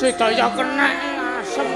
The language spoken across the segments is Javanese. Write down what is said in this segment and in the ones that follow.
Sedaya kena asem.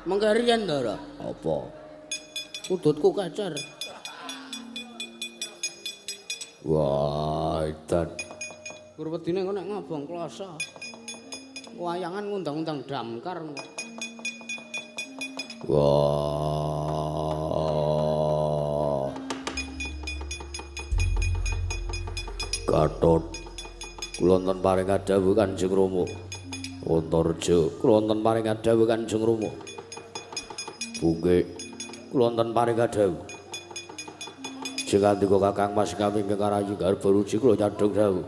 Mengkerian Ndara. Apa? Udutku kacar. Wah, edan. Gur wedine engko nek ngobong kloso. Wayangan ngundang-undang damkar. Wah. Gatot, kula wonten paring dawuh Kanjeng Rama. Antareja, kula wonten paring dawuh Kanjeng Rama. Bungke, kula wonten paring dawuh. Sing kandika Kakang Mas kami ingkang karayu garba ruji kula nyadhong dawuh.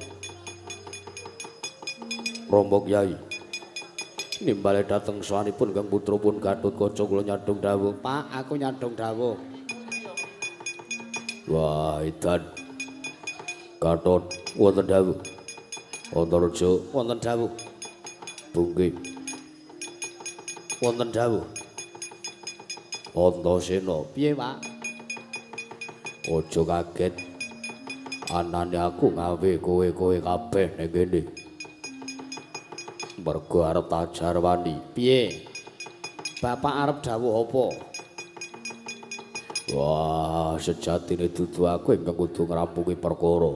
Romo Kyai nimbale dhateng sawanipun Kang putra pun Gatotkaca kula nyadhong dawuh. Pak, aku nyadhong dawuh. Wah, edan. Gatot wonten dawuh. Antareja wonten dawuh. Bungke wonten dawuh. Antasena, piye, Pak? Aja kaget. Anane aku ngawe kowe-kowe kabeh ning kene. Mergo arep tajarwani. Piye? Bapak arep dawuh apa? Wah, sejatine dudu aku ingkang kudu ngrampungi perkara.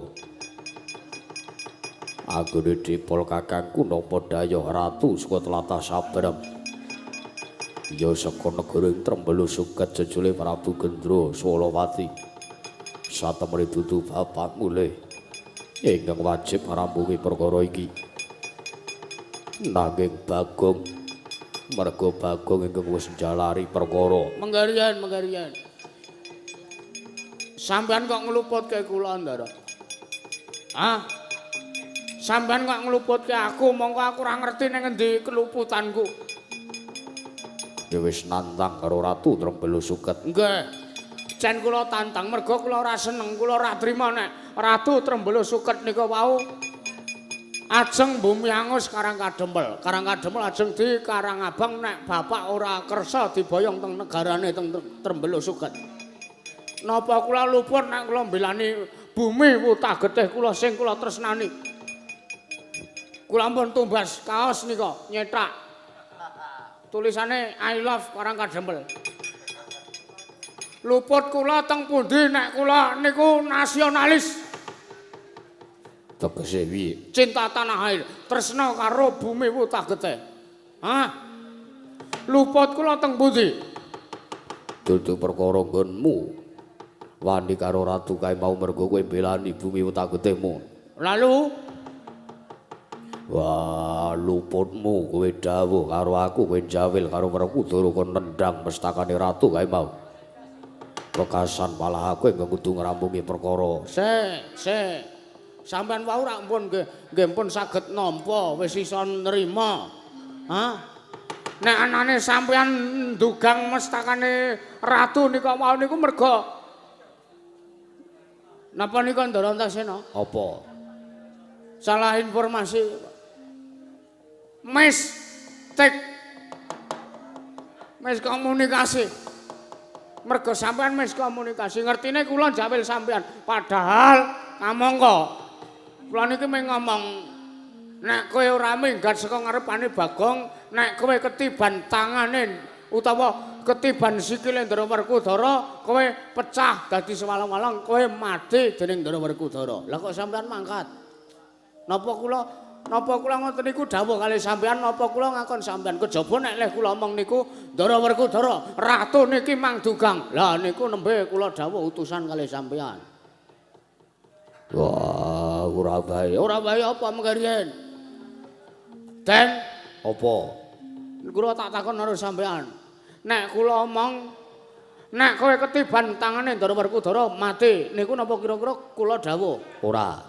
Anggone dipol kakangku napa dayah ratu saka tlatah Sabrang. Ya saka negara ing Trembolo Suket jejule Prabu Gendra Swalawati. Satemene dudu bapak mulih ingkang wajib ngrampungi perkara iki. Nanging Bagong, merga Bagong ingkang wis njalari perkara. Menggarian, menggarian. Sampeyan kok ngluputke kula, Ndara? Hah? Sampeyan kok ngluputke aku, mongko aku ora ngerti ning ngendi keluputanku. Ya wis nantang karo Ratu Trembolo Suket. Nggih. Cen kula tantang merga kula ora seneng, kula ora trima nek Ratu Trembolo Suket nika wau ajeng bumi angus Karang Kadempel. Karang Kadempel ajeng di Karang Abang nek bapak ora kersa diboyong teng negarane teng Trembolo Suket. Napa kula luput nek kula mbelani bumi wutah getih kula sing kula tresnani. Kula ampun tumbas kaos nika nyetak. Tulisane I love Karang Kadempel. Luput kula teng pundi nek kula niku nasionalis. Tegese piye? Cinta tanah air, tresna karo bumi wutah getih. Hah? Luput kula teng pundi? Dudu perkara nggonmu. Wani karo ratu kae mau mergo kowe mbelani bumi wutah getihmu. Lalu wah, luputmu kowe dawuh karo aku kowe jawil karo Werkudara kon nendang mestakane ratu kae mau. Wekasan malah aku ingkang kudu ngrampungi perkara. Sik, sik. Sampeyan wau rak pun nggih pun saged nampa, wis iso nrima. Hah? Nek anane sampeyan ndugang mestakane ratu nika wau niku merga napa nika Ndara Antasena? Apa? Salah informasi. Mistik. Miskomunikasi. Merga sampeyan miskomunikasi, ngertine kula jawil sampeyan. Padahal kamangka kula niki mung ngomong nek kowe ora minggat saka ngarepane Bagong, nek kowe ketiban tangane utawa ketiban sikile Ndara Werkudara, kowe pecah dadi sewalang-walang, kowe mati dening Ndara Werkudara. Lah kok sampeyan mangkat? Napa kula ngoten niku dawuh kalih sampeyan, napa kula ngakon sampeyan? Kejaba nek leh kula omong niku Ndara Werkudara, ratu niki mang dugang. Lah niku nembe kula dawuh utusan kalih sampeyan. Wah, ora bae. Ora bae apa mengkariyen? Den, apa? Kula tak takon karo sampeyan. Nek kula omong nek kowe ketiban tangane Ndara Werkudara mati, niku napa kira-kira kula dawuh? Ora.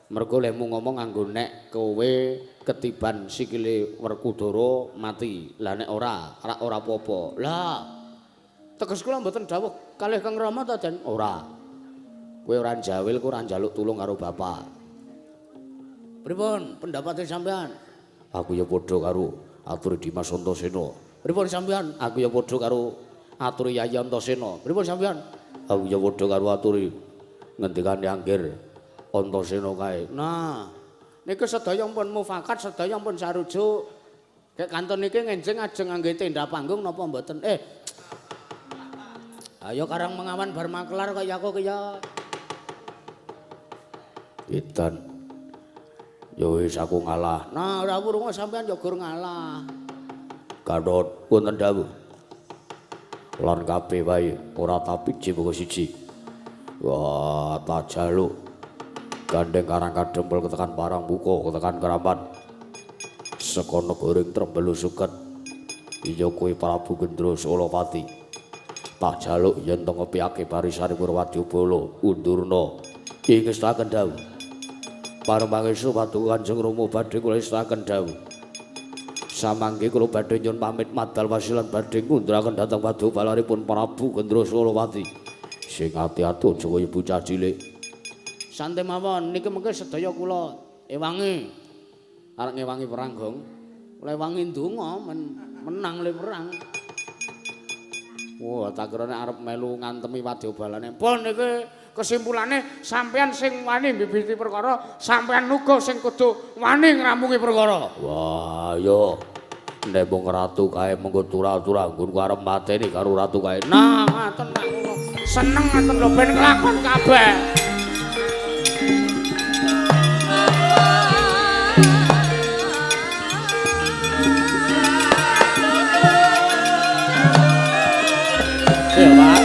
Mergo lehmu ngomong nganggo nek kowe ketiban sikile Werkudara mati. Lah nek ora, ora apa-apa. Lah teges kula mboten dawuh kalih Kang Rama ta, Den? Ora. Kowe ora njawil, kowe ora njaluk tulung karo bapak. Pripun pendapate sampean? Aku ya padha karo aturi Dimas Antasena. Pripun sampean? Aku ya padha karo aturi Yayi Antasena. Pripun sampean? Aku ya padha karo aturi ngendikane Anggir Antasena kae. Nah, niku sedaya pun mufakat, sedaya pun sarujuk. Kek kanton niki ngenjing ajeng ngangge tenda panggung napa mboten? Ayo karang mengawan bar makelar kaya aku kaya. Edan. Ya wis aku ngalah. Nah, ora wurunga sampean ya gur ngalah. Gatot wonten dawuh. Lan kabeh wae ora tapi jiwa siji. Wah, tak jaluk. Gandeng karang kadempel ketekan parang buka ketekan keramat. Saka negaring Trembelu Suket. Iya kowe Prabu Gendra Solopati. Tak jaluk yen to ngepiyake barisane Purwadyabala undurna. Ing ngestaken dawuh. Parmangestu paduka Kanjeng Rama badhe kula estaken dawuh. Samangke kula badhe nyuwun pamit madal wasilan badhe ngunduraken dhateng padukalanipun Prabu Gendra Solopati. Sing ati-ati aja kaya bocah cilik. Santai mawon niki mengke sedaya kula ewangi. Arep ngewangi perang, Gong. Kula ewangi ndonga menang le perang. Wah, tak kira nek arep melu ngantemi wadyabalane. Pun niki kesimpulane sampean sing wani mbibiti perkara, sampean uga sing kudu wani ngrampungi perkara. Wah, yo. Nek mung ratu kae mengko turah-turah nggonku arep mateni karo ratu kae. Nah, ngaten nek ngono. Seneng ngaten lho ben kelakon kabeh. Ya, Pak.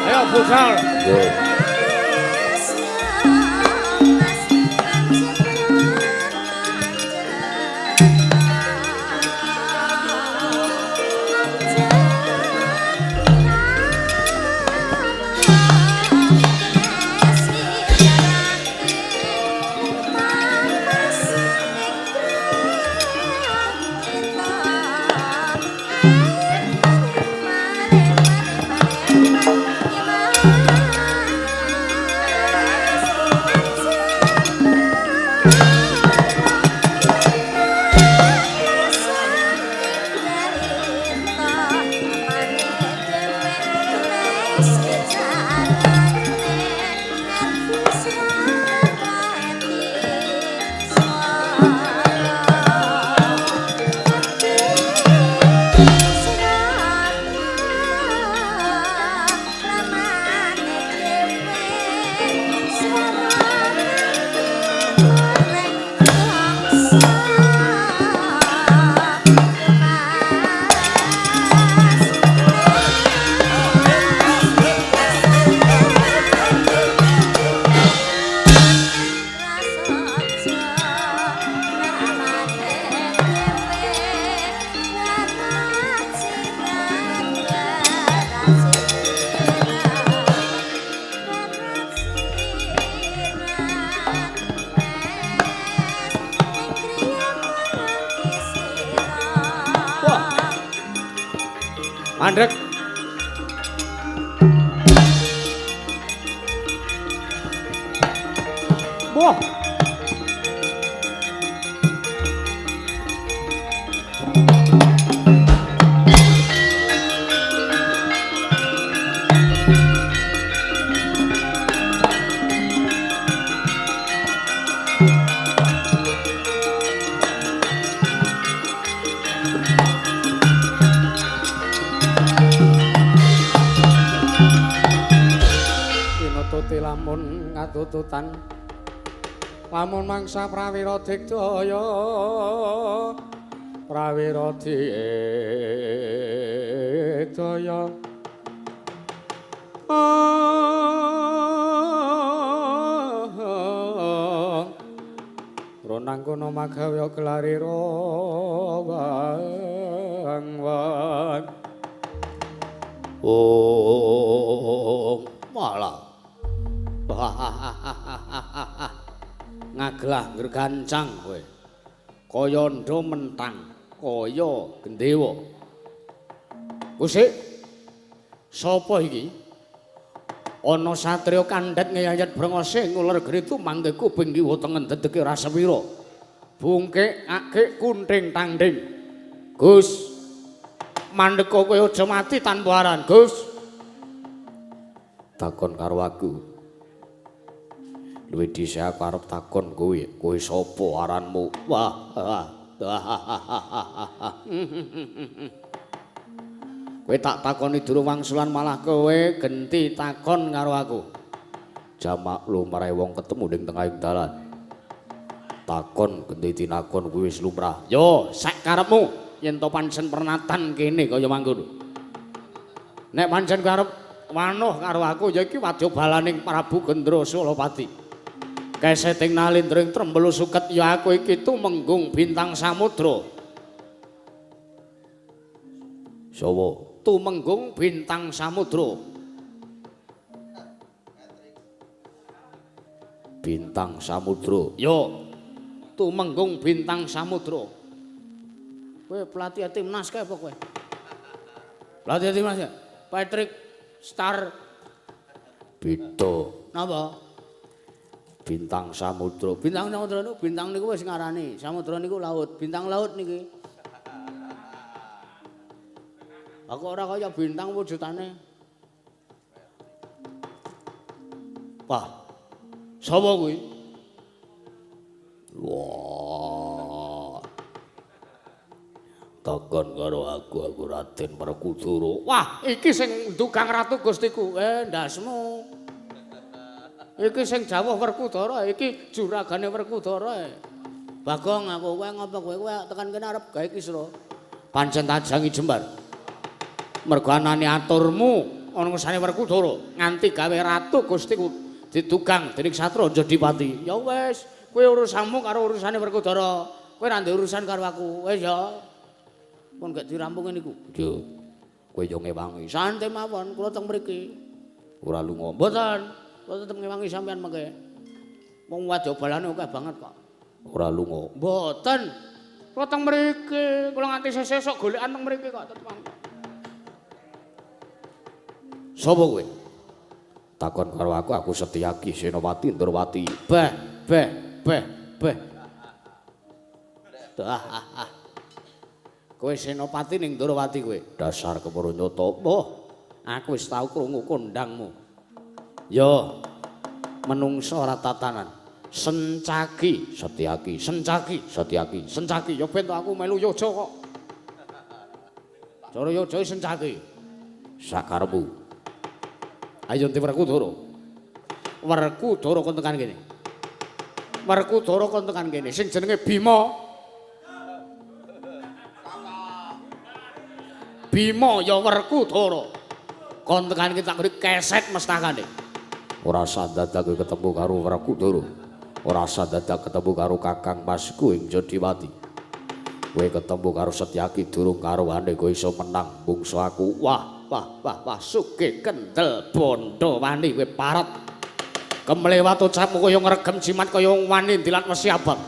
Ayo futsal. Yo. Mandek. Wah. Lamun ngatututan lamun mangsa prawira digdaya prawira digdaya ronang kono magawe gelarira wang wang oh malah ngagelah ngregancang kowe kaya ndha mentang kaya gendewa. Kusik sapa iki? Ana satriya kandhet ngeyayat brengose nguler gritu mangke kuping kiwa tengen dedeke ora sepira. Bungkik akik kunting tanding. Gus mandeka kowe aja mati tanpa aran, Gus. Takon karo aku. Luwih dhisik aku arep takon kowe, kowe sapa aranmu? Wah. Kowe tak takoni durung wangsulan malah kowe genti takon karo aku. Jamak lumrahe wong ketemu ning tengahing dalan. Takon genti tinakon kuwi wis lumrah. Yo, sak karepmu yen to pancen pernatan kene kaya mangkono. Nek pancen karep wanuh karo aku ya iki wadyabalaning Prabu Gendra Sulapati. Keseting nalindra ing trembelu suket ya aku iki tumenggung bintang samudra. Sawa? Tumenggung bintang samudra. Bintang samudra. Yo, tumenggung bintang samudra. Kowe pelatih timnas kae apa kowe? Pelatih timnas ya? Patrick Star. Beda. Napa? Bintang samudra. Bintang samudra niku bintang niku wis ngarani. Samudra niku laut, bintang laut niki. Aku ora kaya bintang wujudane. Wah. Sapa kuwi? Wah. Takon karo aku, aku Raden Werkudara. Wah, iki sing ndugang Ratu Gustiku. Ndasmu. Iki sing jawuh Werkudara, iki juragane Werkudara. Bagong aku, kowe ngapa kowe? Kowe tekan kene arep gawe kisra. Pancen tajangi jembar. Mergo anane aturmu ana ngersane Werkudara nganti gawe Ratu Gustiku didugang dening Ksatra Jodipati. Ya wis, kowe urusanmu karo urusane Werkudara. Kowe ora ndek urusan karo aku. Wis ya. Pun gak dirampungi niku. Yo. Kowe yo ngewangi. Santai mawon, kula teng mriki. Ora lunga. Mboten. Kula tetep ngewangi sampean mengke. Wong wadyabalane akeh banget kok. Ora lunga. Mboten. Kula teng mriki, kula nganti sesuk golekan teng mriki kok tetep. Sapa kowe? Takon karo aku, aku Setyaki Senopati Ndorowati. Beh, beh, beh, beh. Ah. Kowe Senopati ning Ndorowati kowe. Dasar kepara nyata. Oh, aku wis tau krungu kondangmu. Yo, menungso ora tatanan. Sencaki, Setyaki, sencaki, Setyaki, sencaki. Yo ben to aku melu yojo kok. Cara yojo sencaki. Sakarepmu. Ayo ndi Werkudara. Werkudara kon tekan kene. Werkudara kon tekan kene. Sing jenenge Bima. Bima ya Werkudara. Kon tekan kene tak keri keset mestakane. Ora usah dadak ketemu karo Werkudara. Ora usah dadak ketemu karo Kakang Masku ing Jodiwati. Kowe ketemu karo Setyaki durung karuane kowe iso menang mungsu aku. Wah. Wah, wah, wah, sugih kendel bondo wani kowe paret. Kemlewat ucapmu kaya ngregem jimat kaya wani ndilat wesi abang.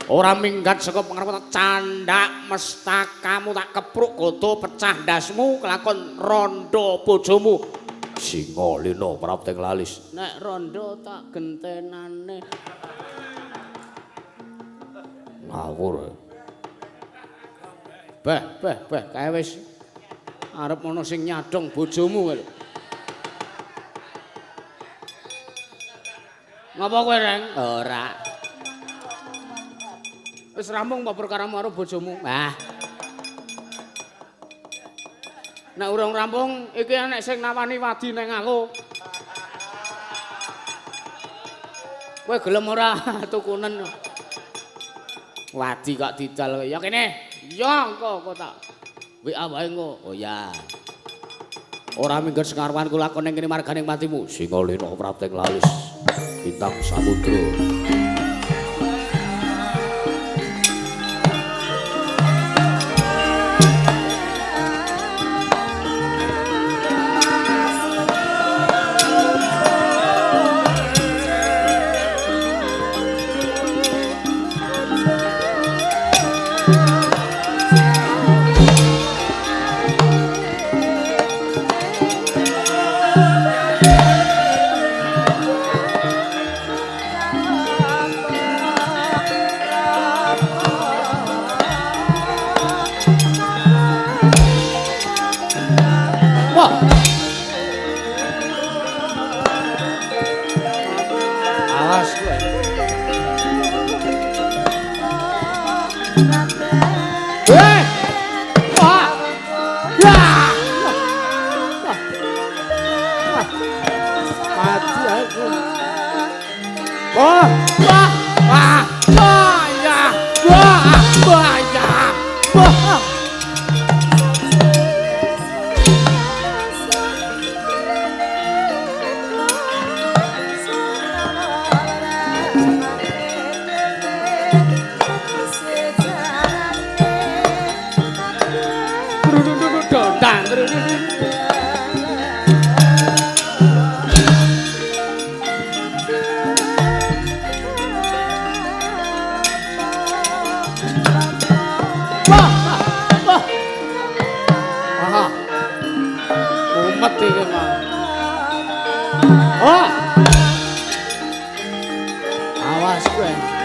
Ora minggat saka pangarep candhak mestakamu tak kepruk godo pecah ndasmu kelakon rondo bojomu. Singa lena prapting lalis. Nek rondo tak gentenane. Ngawur. Beh, beh, beh, kae wis arep ana sing nyadong bojomu kowe lho. Ngapa kowe, Reng? Ora. Wis rampung apa perkaramu karo bojomu? Wah. Nek urung rampung iki enek sing nawani wadi neng aku. Kowe gelem ora tukunen? Wadi kok didol ya kene. Ya engko kok tak WA wae engko. Oh ya. Ora minggat sengarwan kula lakon ning kene marganing patimu. Singa lena prapting lalis bintang samudra. Oh, wah, wah, wah, ya, wah, wah, ya, wah. Oh. Awas kowe.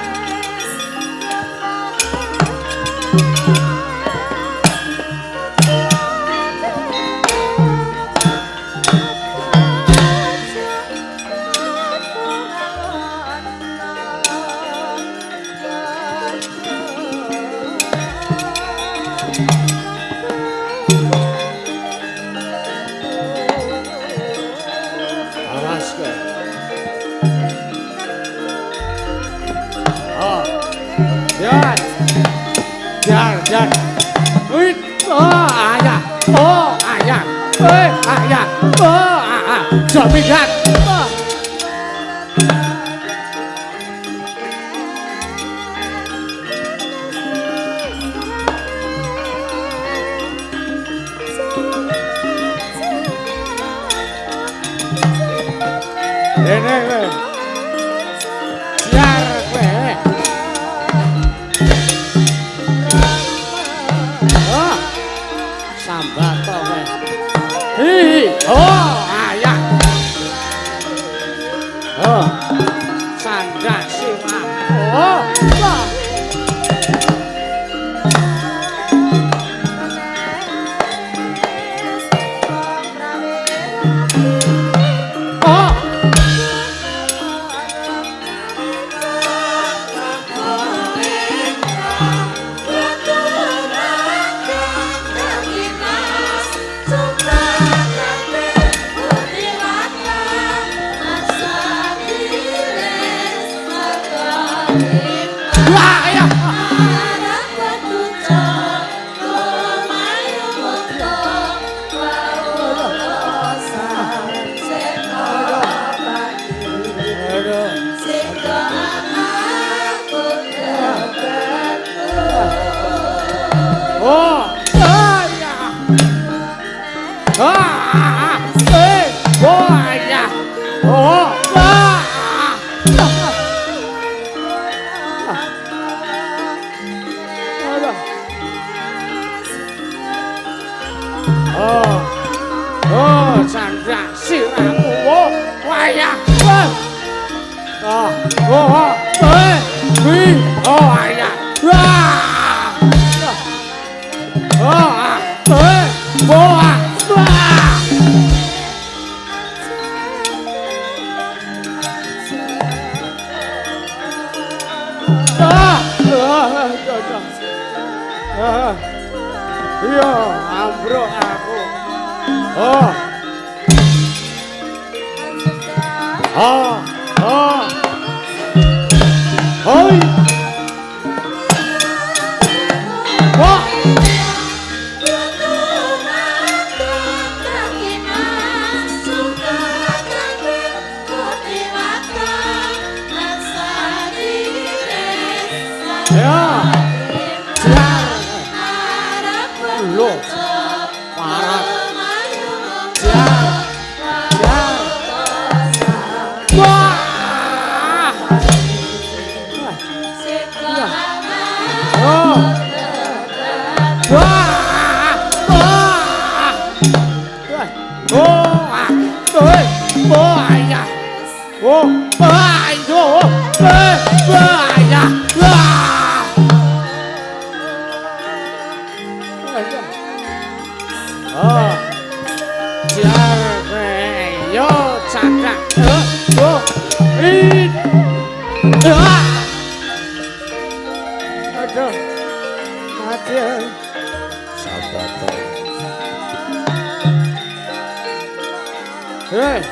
Hei.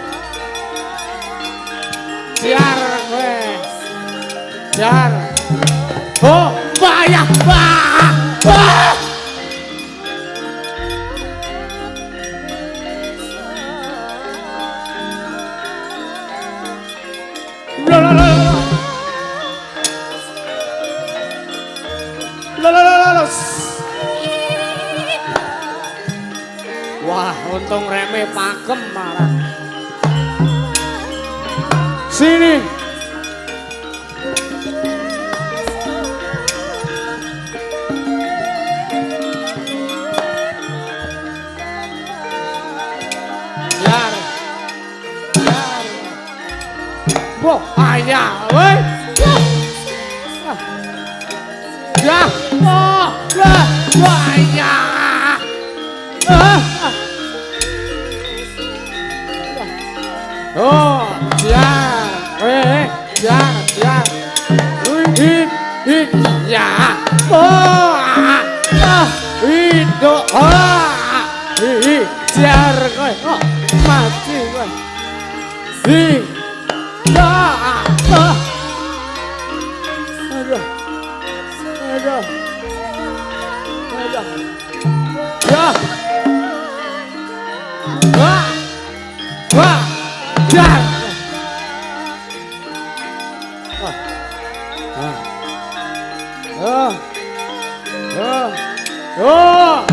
Siar kowe. Jar. Oh, bahaya. Wah. Wah. Wah, untung reme pakem marah. Sini. Jar. Jar. Wah, ayah, woi. Ya. Oh, wah, wah, ya. Ah. Oh, jar, jar, jar. Hit, hit, ya. Oh, ah, itu, ah, hi, jar, kowe. Oh, mati kowe. Hi, ya, ah. Aduh, aduh, aduh. Ya. Wah, wah. Jar. Ah. Ah. Ah. Ah. Oh.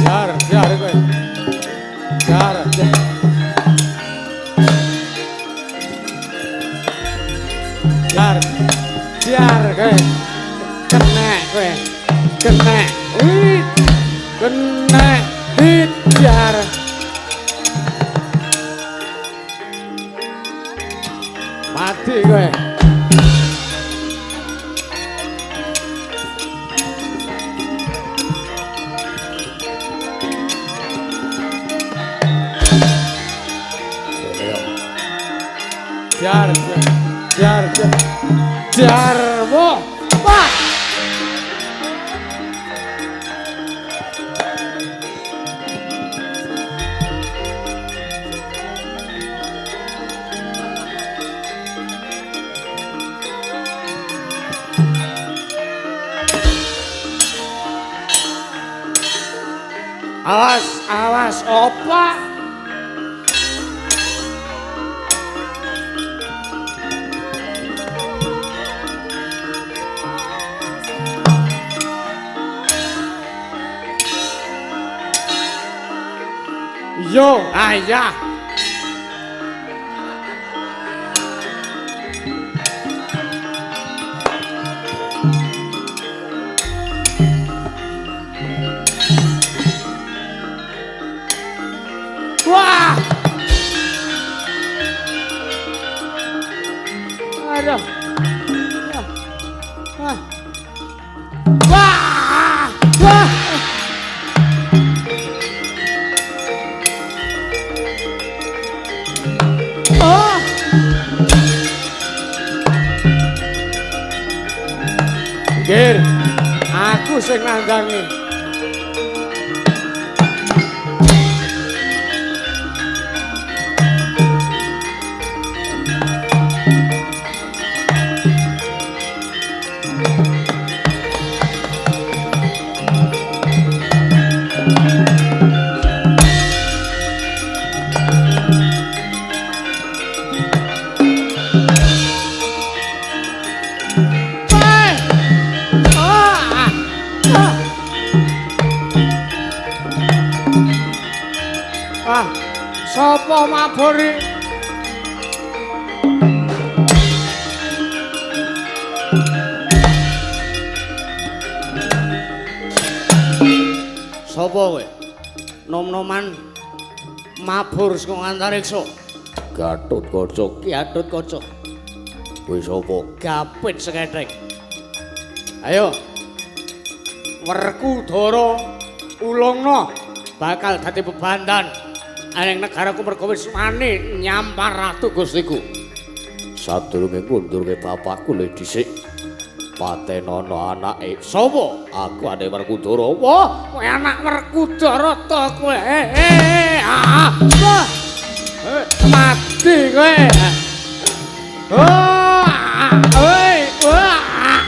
Jar, jar kowe. Jar, jar. Jar. Jar kowe. Kena kowe. Kena. Wih. Kena. Hit jar. Mati kowe. Jar, jar, jar, jar, wo, wah. Awas, awas, opa. Yo, ayah. Wah. Aduh. Wah. Wah. Wah. Oh. Minggir. Aku sing nanggangi. Ah, sapa maburi? Sapa kowe? Nom-noman mabur saka antariksa. Gatotkaca, Gatotkaca. Kowe sapa? Gapit sekethek. Ayo. Werkudara ulungna bakal dadi bebandan ning negaraku mergo wis wani nyampar ratu Gustiku. Sadurunge ngundurke bapakku le dhisik patenono anake. Sapa? Aku ane Werkudara. Wah, kowe anak Werkudara to kowe. Mati kowe. Oh, oi, wah,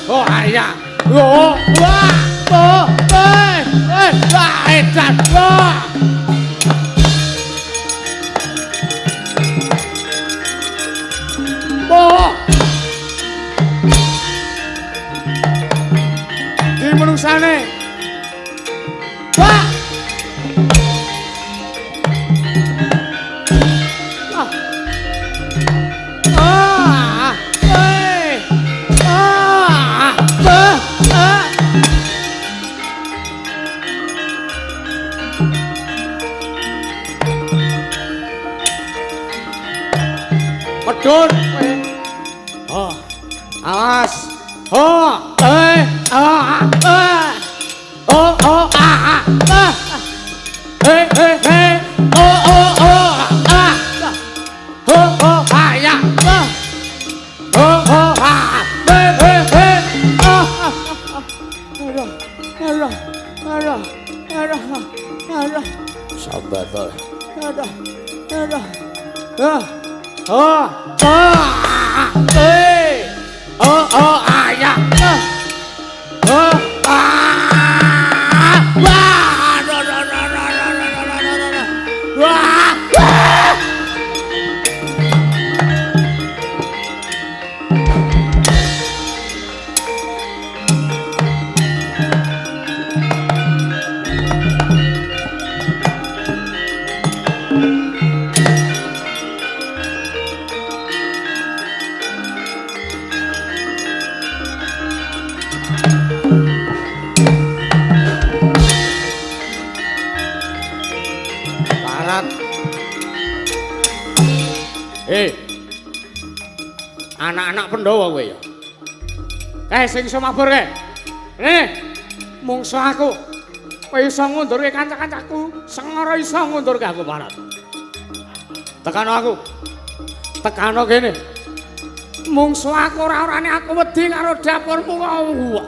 oh, ayah. Oh, wah, oh, eh, wah, edan, wah. Oh. Di menungsane. Wah. Ah. Ah. Eh. Ah. Ah. Ah. Medun. Oh. Awas. Oh, eh, ah, ah. Oh, oh, ah, ah. Eh, eh, eh. Oh, oh, oh, ah. Oh, oh, ah, ya. Oh, oh, ah. Eh, eh, eh. Ah. Aduh, aduh, aduh, aduh, aduh. Sambat. Aduh, aduh. Ah. Oh, ah, eh. Oh, oh, ah, ya. Oh, ah. Wah, no, no, no, no, no, no, no, no, no. Wah. Anak-anak Pandhawa kowe ya. Kae sing iso mabur kae. Rene, mungsuh aku. Kowe iso ngundurke kanca-kancaku, sengara iso ngundurke aku Barat. Tekano aku. Tekano kene. Mungsuh aku ora-orane aku wedi karo dapurmu kok.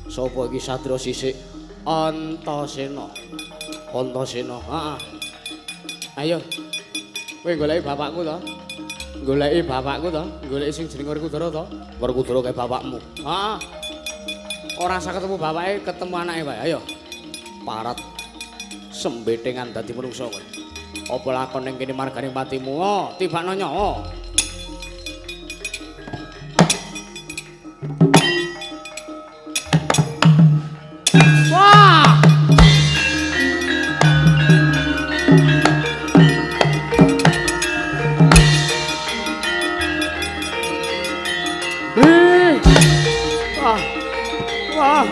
Sapa iki satria sisik? Antasena. Antasena, heeh. Ayo. Kowe goleki bapakku to? Goleki bapakku to? Goleki sing jenenge Werkudara to? Werkudara kae bapakmu. Heeh. Ora usah ketemu bapake, ketemu anake wae. Ayo. Parat sembetengan dadi manungsa kowe. Apa lakon ning kene marganing patimu? Oh, tibakno nyawa. Wah! Wah! Wah!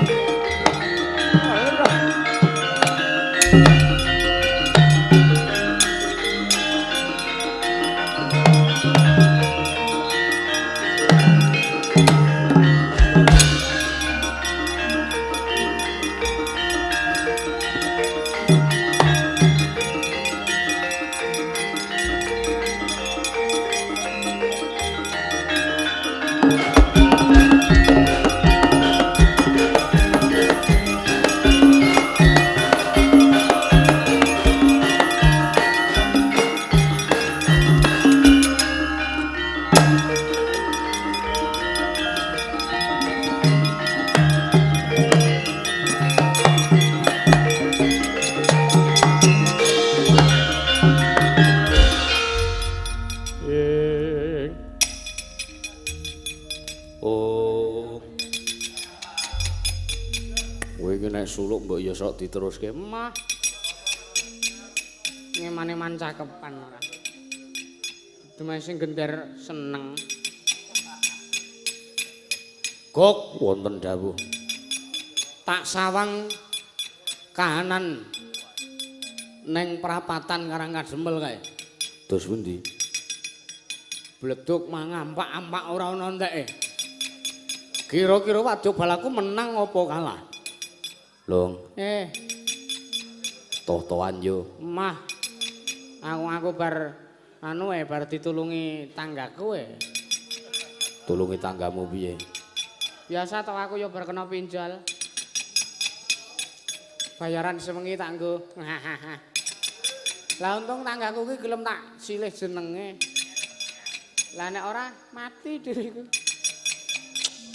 Kowe iki nek suluk mbok ya sok diteruske. Mah. Ngeman-eman cakepan ora. Dumeh sing gender seneng. Gok wonten dawuh. Tak sawang kahanan neng prapatan Karang Kadempel kae. Terus pundi? Bleduk mangampak-ampak ora ana enteke. Kira-kira wadya balaku menang apa kalah? Long. Toh-tohan yo. Mah. Aku bar anu bar ditulungi tanggaku e. Tulungi tanggamu piye? Biasa to aku yo bar kena pinjol. Bayaran sewengi tak nggo. Lah untung tanggaku ki gelem tak silih jenenge. Lah nek ora mati diriku.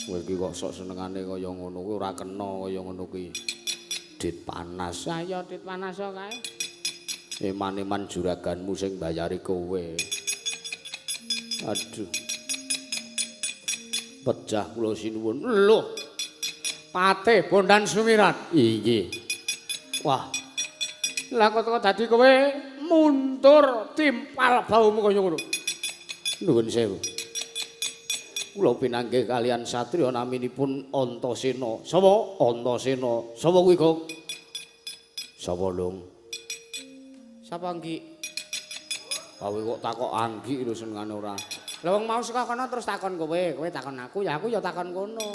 Kowe iki kok sok senengane kaya ngono kuwi ora kena kaya ngono kuwi. Dit panas. Lah ya dit panas kok kae. Eman-eman juraganmu sing mbayari kowe. Aduh. Pejah kula sinuwun. Lho. Patih Bondan Sumirat. Inggih. Wah. Lah kok dadi kowe mundur timpal baumu kaya ngono. Nuwun sewu. Kula pinanggih kalian satriya naminipun Antasena. Sapa? Antasena. Sapa kuwi, Gok? Sapa, Lung? Sapa, Nggik? Kowe kok takok Anggi lho senengane ora. Lah wong mau saka kono terus takon kowe, kowe takon aku, ya aku ya takon kono.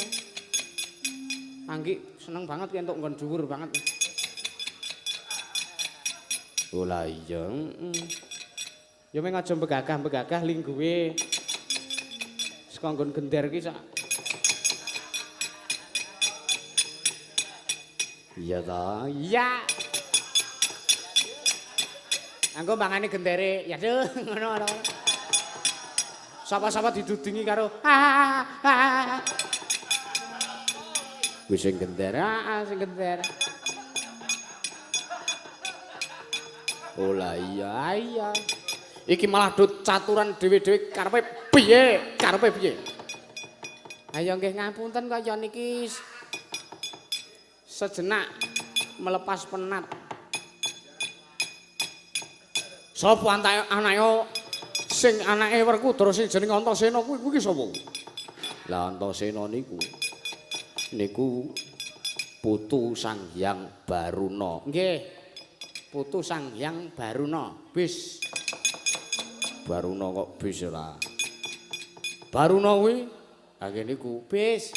Anggi seneng banget ki entuk nggon dhuwur banget. Oh lah iya, heeh. Ya meng aja begagah-begagah lingguwe. Saka nggon gender ki sak. Iya ta? Iya. Anggo mangane gendere, ya duh ngono ngono. Sapa-sapa didudingi karo Wis sing gender, sing gender. Oh lah iya, iya. Iki malah do caturan dhewe-dhewe karepe piye? Karepe piye? Ayo nggih ngapunten kaya niki sejenak melepas penat. Sapa anake sing anake Werkudara sing jenenge Antasena kuwi kuwi sapa? Lah Antasena niku niku putu Sang Hyang Baruna. Nggih. Putu Sang Hyang Baruna. Bis. Baruna kok bis ora. Baruna kuwi ha niku bis.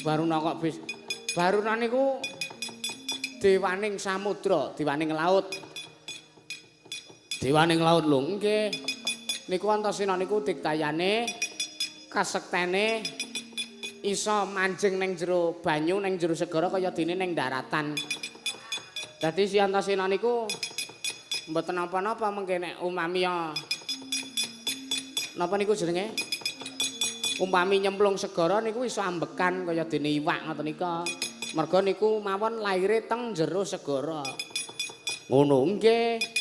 Baruna kok bis. Baruna niku dewaning samudra, dewaning laut. Dewaning laut lho nggih. Niku Antasena niku diktayane kasektene iso manjing ning jero banyu ning jero segara kaya dene ning daratan. Dadi si Antasena niku mboten napa-napa mengke nek umami ya napa niku jenenge? Umpami nyemplung segara niku iso ambekan kaya dene iwak ngoten nika. Merga niku mawon laire teng jero segara. Ngono nggih.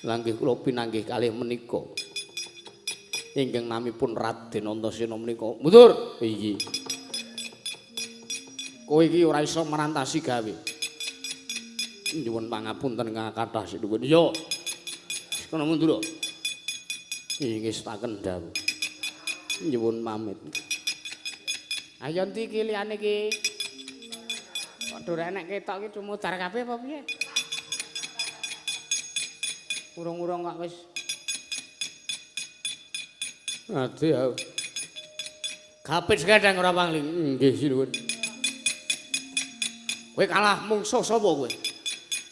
Lah nggih kula pinanggih kalih menika. Ingkang namipun Raden Antasena menika. Mundur. Iki. Kowe iki ora iso merantasi gawe. Nyuwun pangapunten ingkang kathah sinuwun. Iya. Kono mundur. Ingestaken dawuh. Nyuwun pamit. Ayo ndi iki liyane iki? Kok ora enek ketok iki cumudar kabeh apa piye? Urung-urung kok wis. Ati ya. Kapit sekadang ora pangling. Nggih sinuwun. Kowe kalah mungsuh sapa kowe?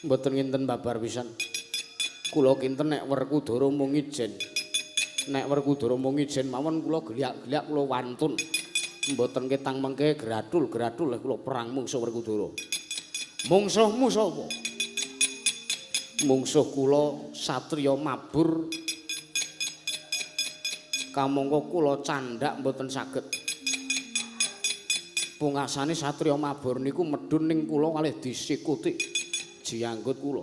Mboten kinten babar pisan. Kula kinten nek Werkudara mung ijen. Nek Werkudara mung ijen mawon kula geliak-geliak kula wantun. Mboten ketang mengke grathul-grathul kula perang mungsuh Werkudara. Mungsuhmu sapa? Mungsuh kula satriya mabur. Kamangka kula candhak mboten saged. Pungasane satriya mabur niku medhun ning kula kalih disikuti jiyanggut kula.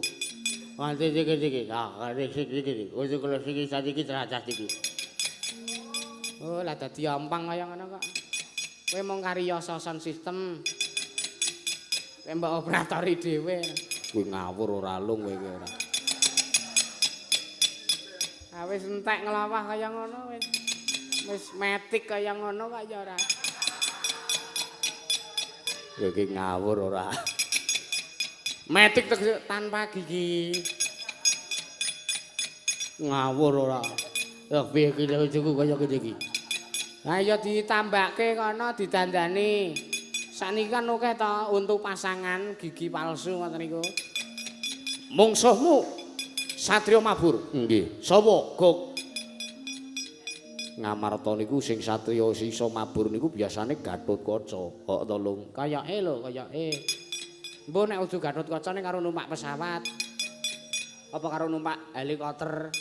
Wanti iki iki. Ah, iki iki. Ojo kula siki sadiki teracah iki. Oh, lah dadi ampang kaya ngono kok. Kowe mung kariyasa sound system. Kowe mbok operatori dhewe. Kuwi ngawur ora lung kowe iki ora. Ah wis entek nglawah kaya ngono wis. Wis metik kaya ngono kok ya ora. Kowe iki ngawur ora. Metik tanpa gigi. Ngawur ora. Ya piye iki lucuku kaya ngene iki. Ha ya ditambahke kono didandani. Sakniki kan akeh to untuk pasangan gigi palsu ngoten niku. Mungsuhmu Satria Mabur. Nggih. Sapa? Gok. Ngamarta niku sing satriya iso mabur niku biasane Gatotkaca. Kok to, Lung? Kayake lho, kayake. Mbok nek udu Gatotkaca ning karo numpak pesawat. Apa karo numpak helikopter?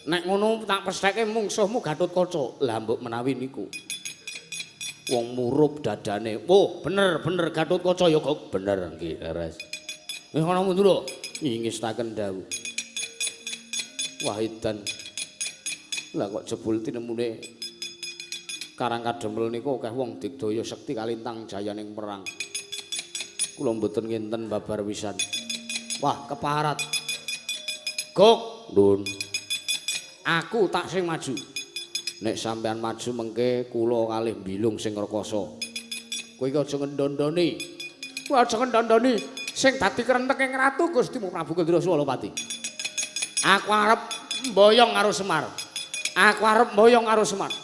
Nek ngono tak pestheke mungsuhmu Gatotkaca. Lah mbok menawi niku. Wong murup dadane. Oh, bener bener Gatotkaca ya kok. Bener nggih, leres. Wis ngono mundur lho. Ingestaken dawuh. Wahidan. Lah kok jebul tinemune Karang Kadempel niku akeh wong digdaya sekti kalintang jayaning perang. Kula mboten ngenten babar wisan. Wah, keparat. Gok, Ndun. Aku tak sing maju. Nek sampean maju mengke kula kalih mbilung sing rekoso. Kowe iki aja ngendondoni. Kowe aja ngendondoni sing dadi krentek ing ratu Gusti Prabu Kendra Swalapati. Aku arep mboyong karo Semar. Aku arep mboyong karo Semar.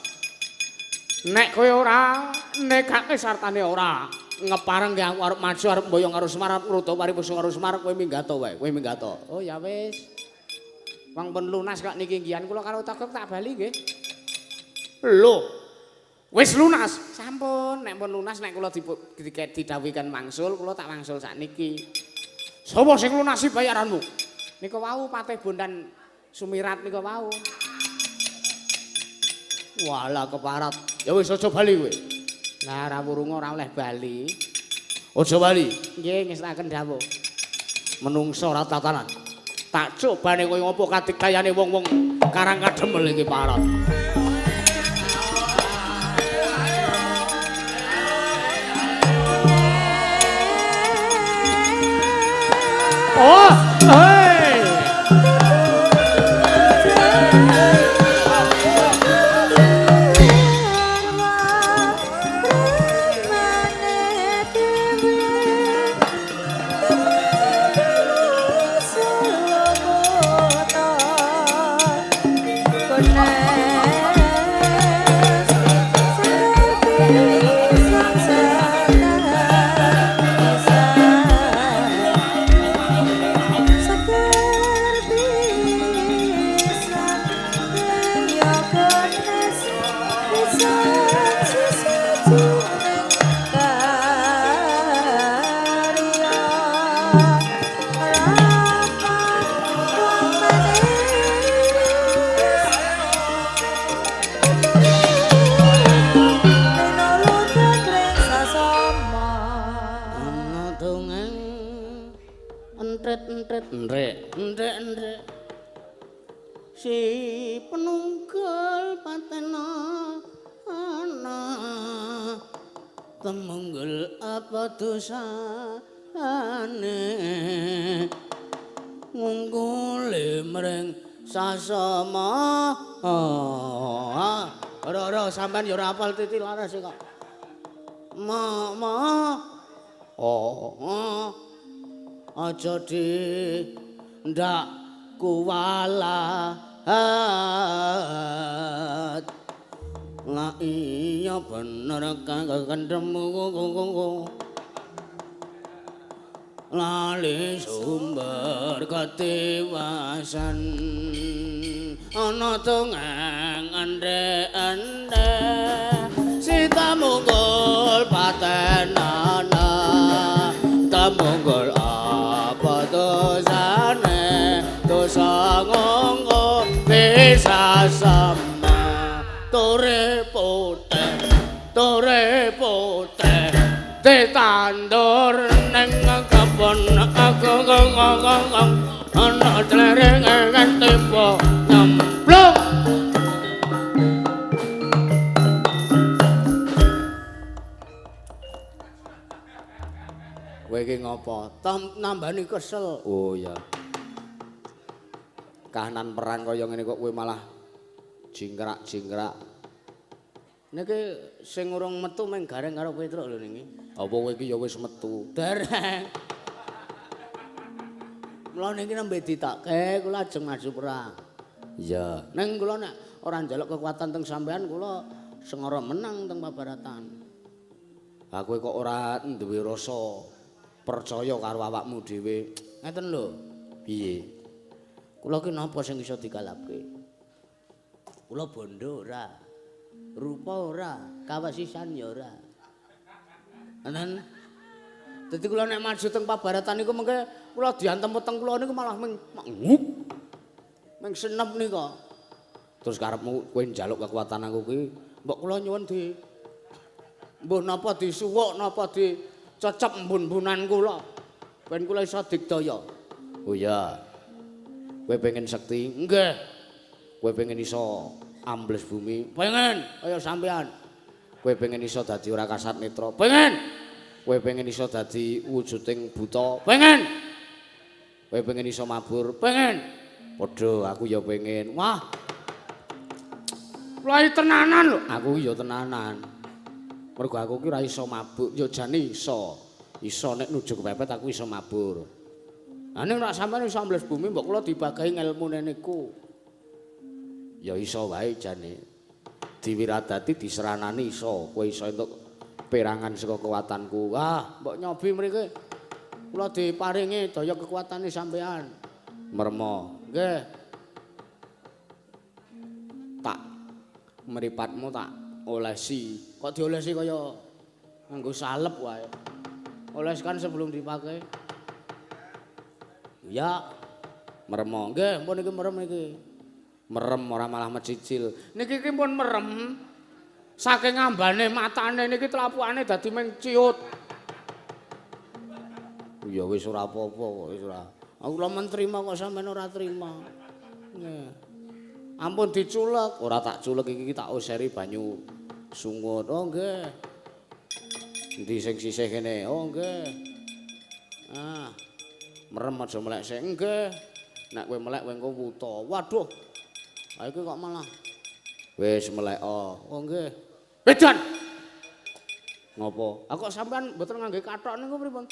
Nek kowe ora nekake sartane ora ngepareng aku arep maju arep mboyong karo Semar arep ngrutuk paripurna karo Semar kowe minggato wae, kowe minggato. Oh ya wis. Wong pun lunas kok niki nggian kula karo Togok tak bali nggih. Lho. Wis lunas. Sampun, nek pun lunas nek kula didhawuhiken wangsul, kula tak wangsul sakniki. Sapa sing lunasi bayaranmu? Nika wau Patih Bondan Sumirat nika wau. Walah keparat. Ya wis aja bali kowe. Lah ora wurunga ora oleh bali. Aja bali. Nggih ngestaken dawuh. Menungso ora tatanan. Tak cobane koyo ngopo kadigdayane wong-wong Karang Kadempel iki parat. Oh, hey. Si penunggal patena ana temunggul apa dosane ngungkule mring sasama. Ora ora sampean ya ora hafal titi laras kok. Ma ma oh aja di ndak kuwala. Lah iya bener kang kendhemu lali sumber ketiwasan ana dongeng endhe-endhe sitamunggul patenana temunggul apa dosane dosa ngongko bisa sama tore putih ditandur ning kebon aku ana tlereng tiba nyemplung. Kowe iki ngopo? Nambani kesel. Oh iya. Kahanan perang kaya ngene kok kowe malah jingkrak-jingkrak. Niki sing urung metu mung Gareng karo Petruk lho niki. Apa kowe iki ya wis metu? Dereng. Mula niki nembe ditokke kula ajeng maju perang. Iya. Ning kula nek ora njaluk kekuatan teng sampean kula sengara menang teng Pabaratan. Ha kowe kok ora duwe rasa percaya karo awakmu dhewe. Ngeten lho. Piye? Kula ki napa sing iso dikalapke? Kula bondo ora. Rupa ora, kawasisan ya ora. Enen. Dadi kula nek maju teng Pabaratan niku mengke kula diantem weteng kula niku malah ming ngup. Ming senep nika. Terus karepmu kowe njaluk kekuatan aku kuwi, mbok kula nyuwun di mbuh napa disuwuk napa dicecep mbun-mbunan kula. Ben kula iso digdaya. Oh iya. Kowe pengen sekti? Nggih. Kowe pengen iso ambles bumi? Pengen, kaya sampean. Kowe pengen iso dadi ora kasat netra? Pengen. Kowe pengen iso dadi wujuding buta? Pengen. Kowe pengen iso mabur? Pengen. Padha aku ya pengen. Wah. Kula iki tenanan lho. Aku ya tenanan. Mergo aku ki ora iso mabur, ya jane iso. Iso nek nuju kepepet aku iso mabur. Lah nek ora sampean iso ambles bumi mbok kula dibagahi ngelmune niku. Ya iso wae jane. Diwiradati diseranani iso, kowe iso entuk perangan saka kekuatanku. Wah, mbok nyobi mriki. Kula diparingi daya kekuatane sampean. Mermo. Nggih. Tak mripatmu tak olesi. Kok diolesi kaya nganggo salep wae. Oleskan sebelum dipakai. Ya. Meremo. Nggih, pun iki merem iki. Merem ora malah mecicil. Niki iki pun merem. Saking ambane matane niki tlapukane dadi ming ciut. Ya wis ora apa-apa kok wis ora. Aku lho men trima kok sampean ora trima. Nggih. Ampun diculek, ora tak culek iki tak oseri banyu sungut. Oh nggih. Endi sing sisih kene? Oh nggih. Ah. Merem aja melek sik. Nggih. Nek kowe melek kowe engko wuta. Waduh. Ha iki kok malah wis melek. Oh nggih. Wedan. Ngopo? Ah kok sampean mboten ngangge kathok niku pripun?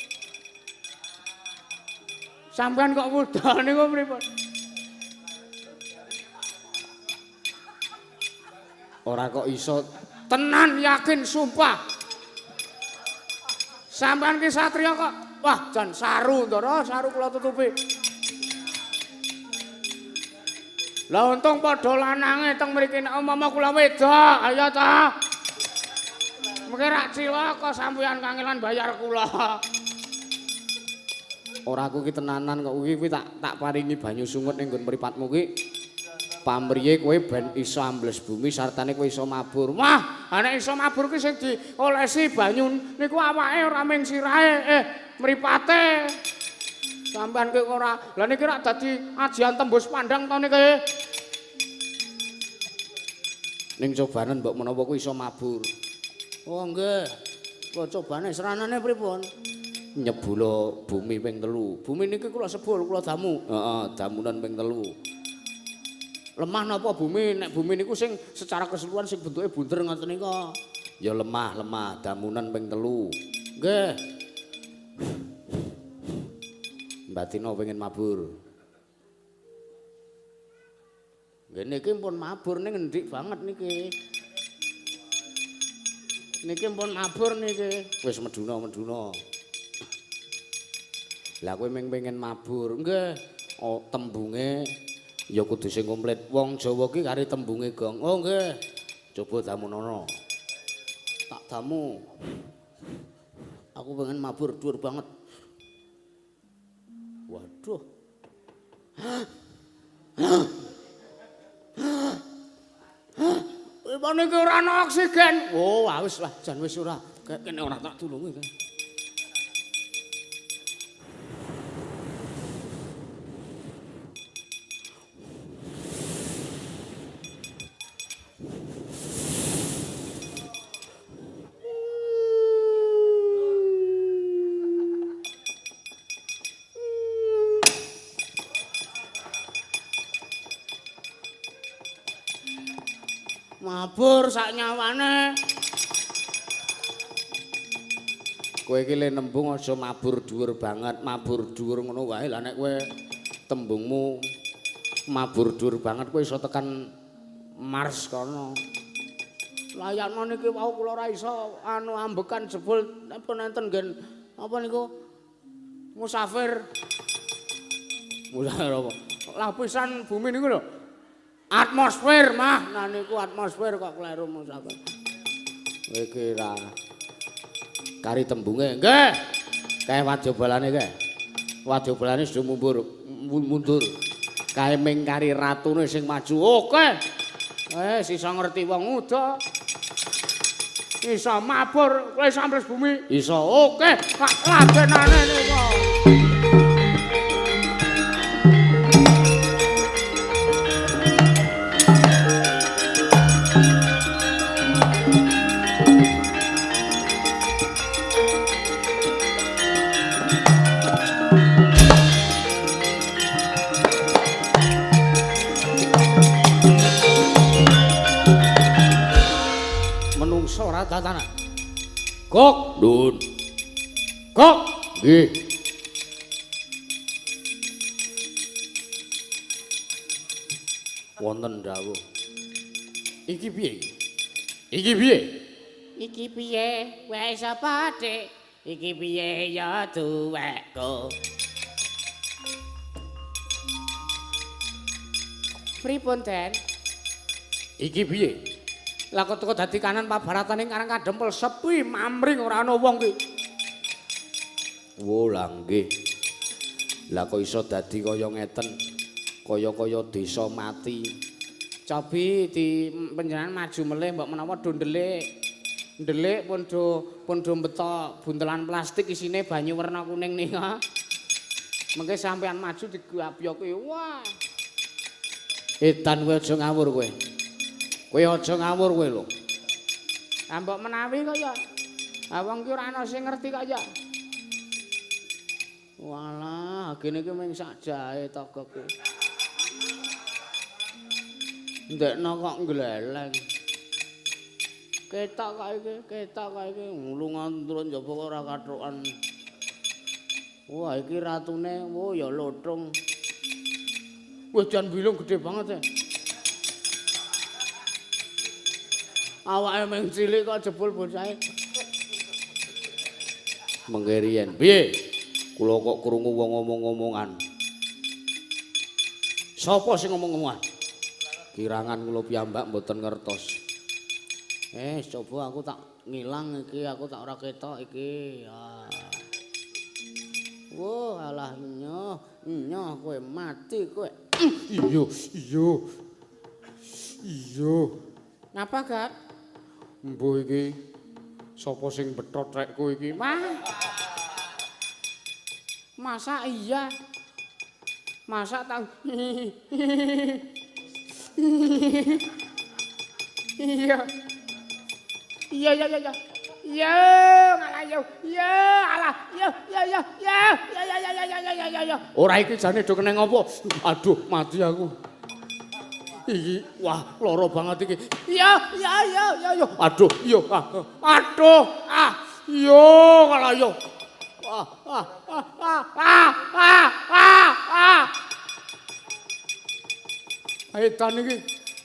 Sampean kok wuda niku pripun? Ora kok iso tenan yakin sumpah. Sampean ki satriya kok wah jan saru ndara saru kula tutupi. Lah untung padha lanange teng mriki nek umpama kula wedok, ayo ta. Mengke rak cilaka sampean kangelan bayar kula. Ora aku ki tenanan kok kuwi tak paringi banyu sungut ning nggon mripatmu ki. Pamriye kowe ben iso ambles bumi sartane kowe iso mabur. Wah, nek iso mabur ki sing diolesi banyu niku awake ora mung sirahe, mripate. Sampeyan ki ora. Lah niki rak dadi ajian tembus pandang to niki. Ning cobanen mbok menawa kuwi iso mabur. Oh nggih. Kula cobane seranane pripun? Nyebula bumi ping 3. Bumi niki kula sebul, kula damu. Heeh, damunan ping 3. Lemah napa bumi? Nek bumi niku sing secara keseluruhan sing bentuke bunder ngoten nika. Ya lemah, lemah, damunan ping 3. Nggih. Mbak Tino pengen mabur. Nggih niki pun mabur ning ngendik banget niki. Niki pun mabur niki. Wis meduna meduna. Lah kowe ming pengen mabur. Nggih. Oh, tembunge ya kudu sing komplit. Wong Jawa ki kari tembunge gong. Oh nggih. Coba damunono. Tak damu. Aku pengen mabur dhuwur banget. Waduh. Pripun iki ora ana oksigen? Oh, wis lah, jan wis ora. Kene ora tak tulungi. Mabur sak nyawane. Kowe iki le nembung aja mabur dhuwur banget, mabur dhuwur ngono wae. Lah nek kowe tembungmu mabur dhuwur banget kowe iso tekan Mars kono. Layakno niki wau kula ora iso anu ambekan jebul pun enten nggen apa niku musafir. Musafir apa? Lapisan bumi niku lho. Atmosfer mah, nah niku atmosfer kok kleru musafir. Kowe iki ra kari tembunge nggih. Kae wadyabalane kae. Wadyabalane sudah mundur. Kae ming kari ratune sing maju. Oke. Wis iso ngerti wong uda. Iso mabur kowe sambles bumi. Iso. Oke, tak ladenane niku. Tatanan. Gok, Nun. Gok, nggih. Wonten dawuh. Iki piye? Iki piye? Iki piye? Wae sapa, Dik? Iki piye ya duwekku? Pripun, Den? Iki piye? Lah kok teko dadi kanan pabaratane Karang Kadempel sepi mamring ora ana wong ki. Wo lah nggih. Lah kok iso dadi kaya ngeten? Kaya-kaya desa mati. Cobi di panjenengan maju melih mbok menawa do ndelik. Ndelik pun do beto buntelan plastik isine banyu werna kuning nika. Mengke sampean maju digapyoki. Wah. Edan kowe aja ngawur kowe. Kowe aja ngawur kowe lho. Lah mbok menawi kok ya. Ha wong ki ora ana sing ngerti kok ya. Walah, gene iki mung sak jahe togokku. Ndekno kok ngleleng. Ketok kok iki, ketok kok iki lunga turun njaba kok ora kathukan. Wah, iki ratune, wo ya lothong. Wah, jan bilung gedhe banget e. Awake mung cilik kok jebul bocahe. Mengke riyen. Piye? Kula kok krungu wong ngomong-ngomongan. Sapa sing ngomong-ngomongan? Kirangan kula piyambak mboten ngertos. Coba aku tak ngilang iki, aku tak ora ketok iki. Ah. Wah, alah nyoh, nyoh kowe mati kowe. Iya, iya. Iya. Ngapa, Gak? Mbuh iki sapa sing bethot rekku iki? Wah. Masa iya? Masa tau. Iya. Iya iya iya. Iya, ngalah yo. Iya, alah. Iya, iya iya iya. Iya iya iya iya iya iya iya. Ora iki jane do keneng apa? Aduh, mati aku. Iki wah lara banget iki. Iya, iya iya iya iya. Aduh, iya. Aduh, ah. Iya, kalah yo. Ah, ah, ah, ah, ah, ah, ah. Edan iki.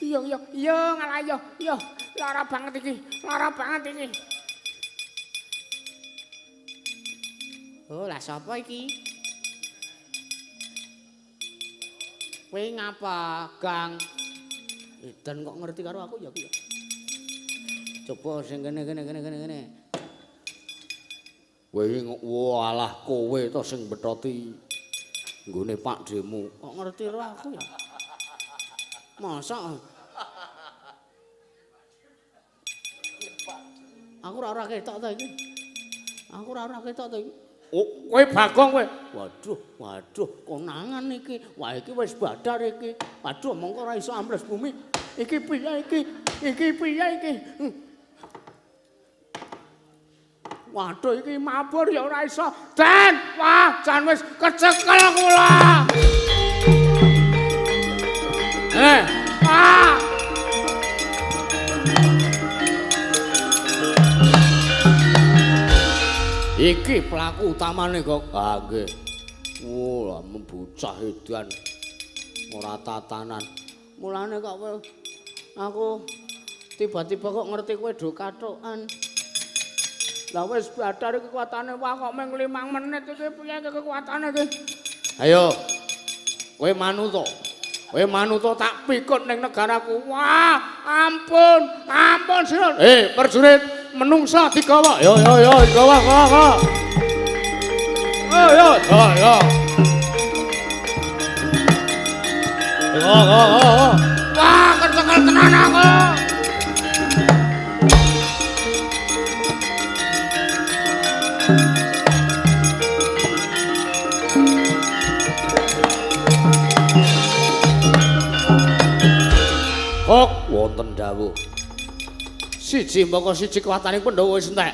Iya, iya, iya ngalah yo. Iya, lara banget iki. Lara banget iki. Oh, lah sapa iki? Kowe ngapa, Gang? Edan kok ngerti karo aku ya ki. Coba sing kene kene kene kene kene. Kowe walah kowe to sing bethoti nggone Pakdhemu. Kok ngerti karo aku ya? Masa aku ora ketok ta iki. Aku ora ketok ta iki. Oh, kowe Bagong kowe. Waduh, waduh, konangan iki. Wah, iki wis badar iki. Waduh, mongko ora iso ambles bumi. Iki piye iki? Iki piye iki? Waduh, iki mabur ya ora iso. Den, wah, jan wis kecekel kula. Ah. Iki pelaku utamane kok. Ah nggih. Wah, bocah edan. Ora tatanan. Mulane kok aku tiba-tiba kok ngerti kowe do kathokan. Lah wis badar iki kekuatane wah kok mung 5 menit iki piye kekuatane iki? Ayo. Kowe manut to. Kowe manut to tak pikut ning negaraku. Wah, ampun, ampun sira. Prajurit menungsa digawa. Yo yo yo, digawa, gawa. Yo yo yo. Yo yo yo. Wah, kecekel tenan aku. Kok wonten dawuh. Siji mbaka siji kuwataning Pandhawa wis entek.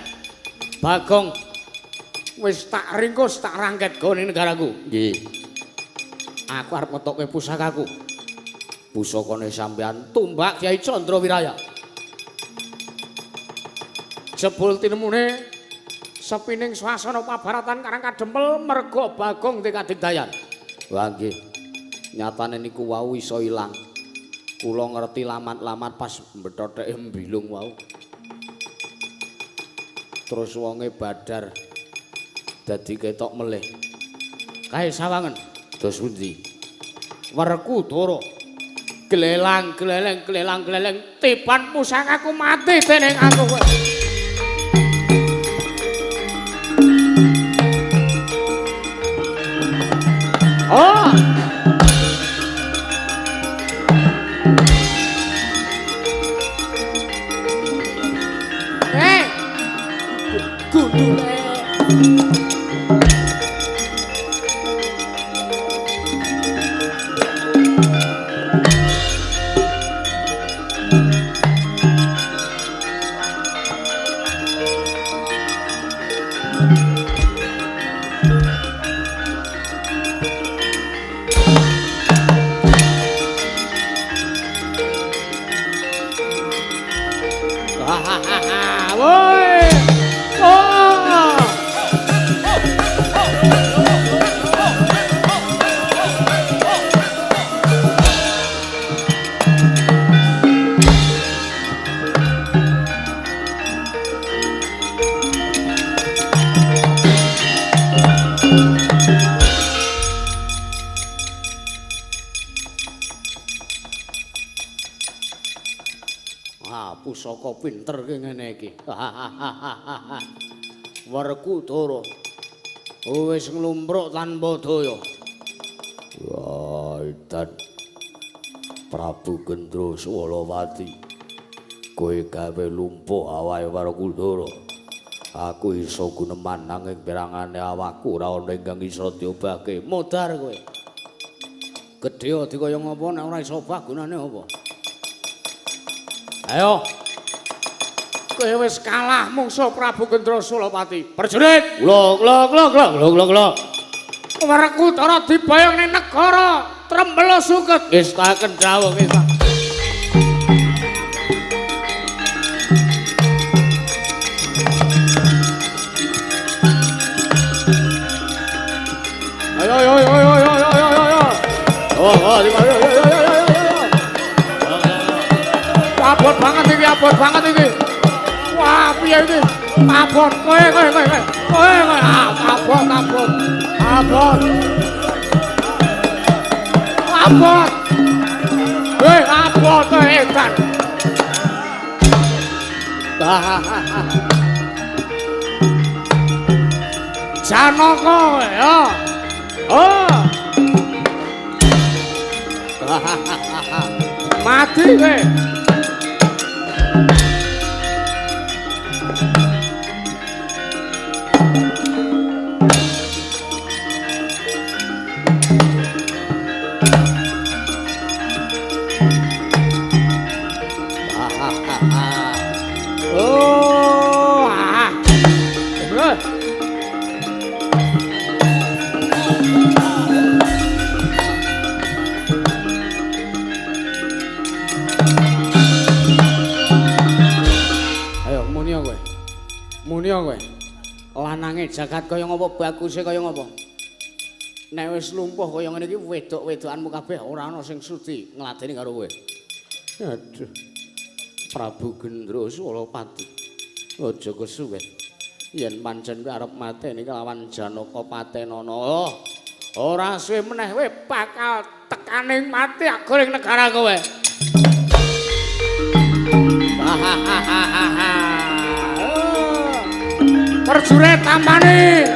Bagong wis tak ringkus, tak rangket gone negaraku. Nggih. Aku arep ngetokke pusakaku. Pusakane sampean tumbak Kyai Candra Wiraya. Jebul tinemune sepining swasana pabaratan Karang Kadempel merga Bagong dikadigdayan. Wah nggih. Nyatane niku wau iso ilang. Kula ngerti lamat-lamat pas mbethotheke mbilung wau. Terus wonge badar dadi ketok melih. Kae sawangen dos pundi? Werkudara glelang gleleng glelang gleleng tiban pusakaku mati dening aku kowe. Oh. Pusaka pinter ki ngene iki. Werkudara wis nglumpruk tanpa daya. Wah, edan Prabu Gendra Swalawati. Kowe gawe lumpuh awake Werkudara. Aku iso guneman nanging pirangane awakku ora ana ingkang iso diobahke. Modar kowe. Gedhe dikaya ngapa nek ora iso obah gunane apa? Ayo. Kowe wis kalah mungsuh Prabu Gendra Sulapati. Prajurit, kula kula kula kula kula kula. Werkudara dibayang ning negara Trembelo Suket. Wis tak kendhawuh wis. Ayo ayo ayo ayo ayo ayo ayo. Oh, oh, ayo ayo ayo ayo ayo. Abot banget iki, abot banget iki. Wah, piye iki? Abot kowe kowe kowe kowe. Kowe kowe abot abot. Abot. Abot. Hei, abot edan. Janaka ya. Oh. Mati kowe. Oh, ah. Ayo muni kowe. Muni kowe. Lanange jagat kaya ngapa baguse kaya ngapa. Nek wis lumpuh kaya ngene iki wedok-wedokanmu kabeh ora ana sing sudi ngladeni karo kowe. Aduh. Prabu Gendra Sulapati. Aja kesuwen. Yen pancen kowe arep mateni kelawan Janaka patenana. Oh, ora suwe meneh kowe bakal tekaning mati agoring negara kowe. Perjurit tampani.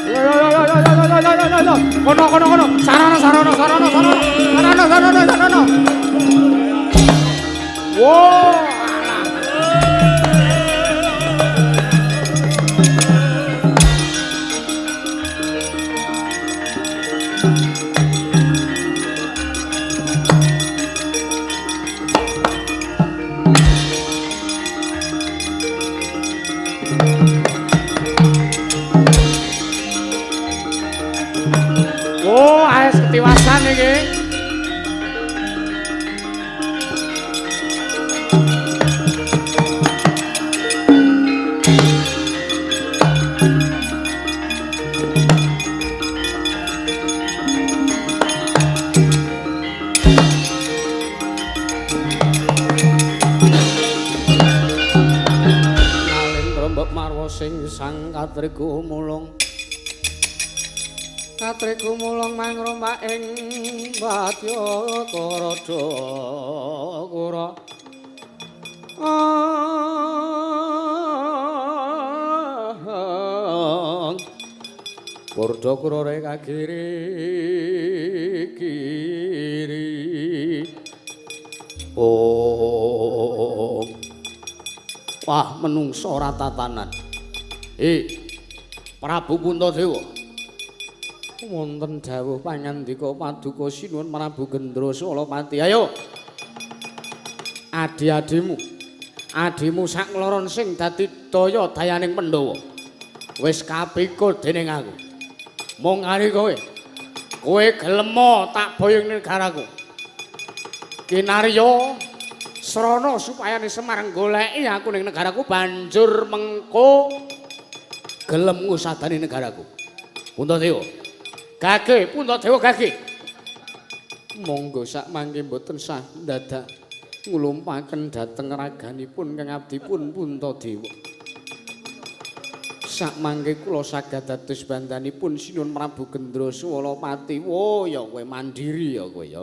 Yo. Kono kono kono. Sarana sarana sarana sarana. Sarana sarana sarana. Wo. Ketiwasan iki. Nalendra mbok marwa sing sang katriku mulung. Katriku mulung mangrombak ing wadya karada kura. Kurda kurore kagiri kiri. Oh. Wah, menungso ora tatanan. Prabu Puntadewa. Wonten dawuh pangandika paduka sinuwun Prabu Gendra Sulapati. Ayo. Adi-adimu. Adimu sak ngloron sing dadi daya dayaning Pandhawa. Wis kapikul dening aku. Mung ari kowe. Kowe gelem tak boyong negaraku. Kinarya srana supayane Semar goleki aku ning negaraku banjur mengko gelem ngusadani negaraku. Puntadewa. Gage, Puntadewa gage. Monggo sak mangke mboten sah dadak nglumpaken dhateng raganipun kang abdipun Puntadewa. Sak mangke kula saged dados bandanipun Sinuwun Prabu Gendra Sulapati. Wo ya kowe mandiri ya kowe ya.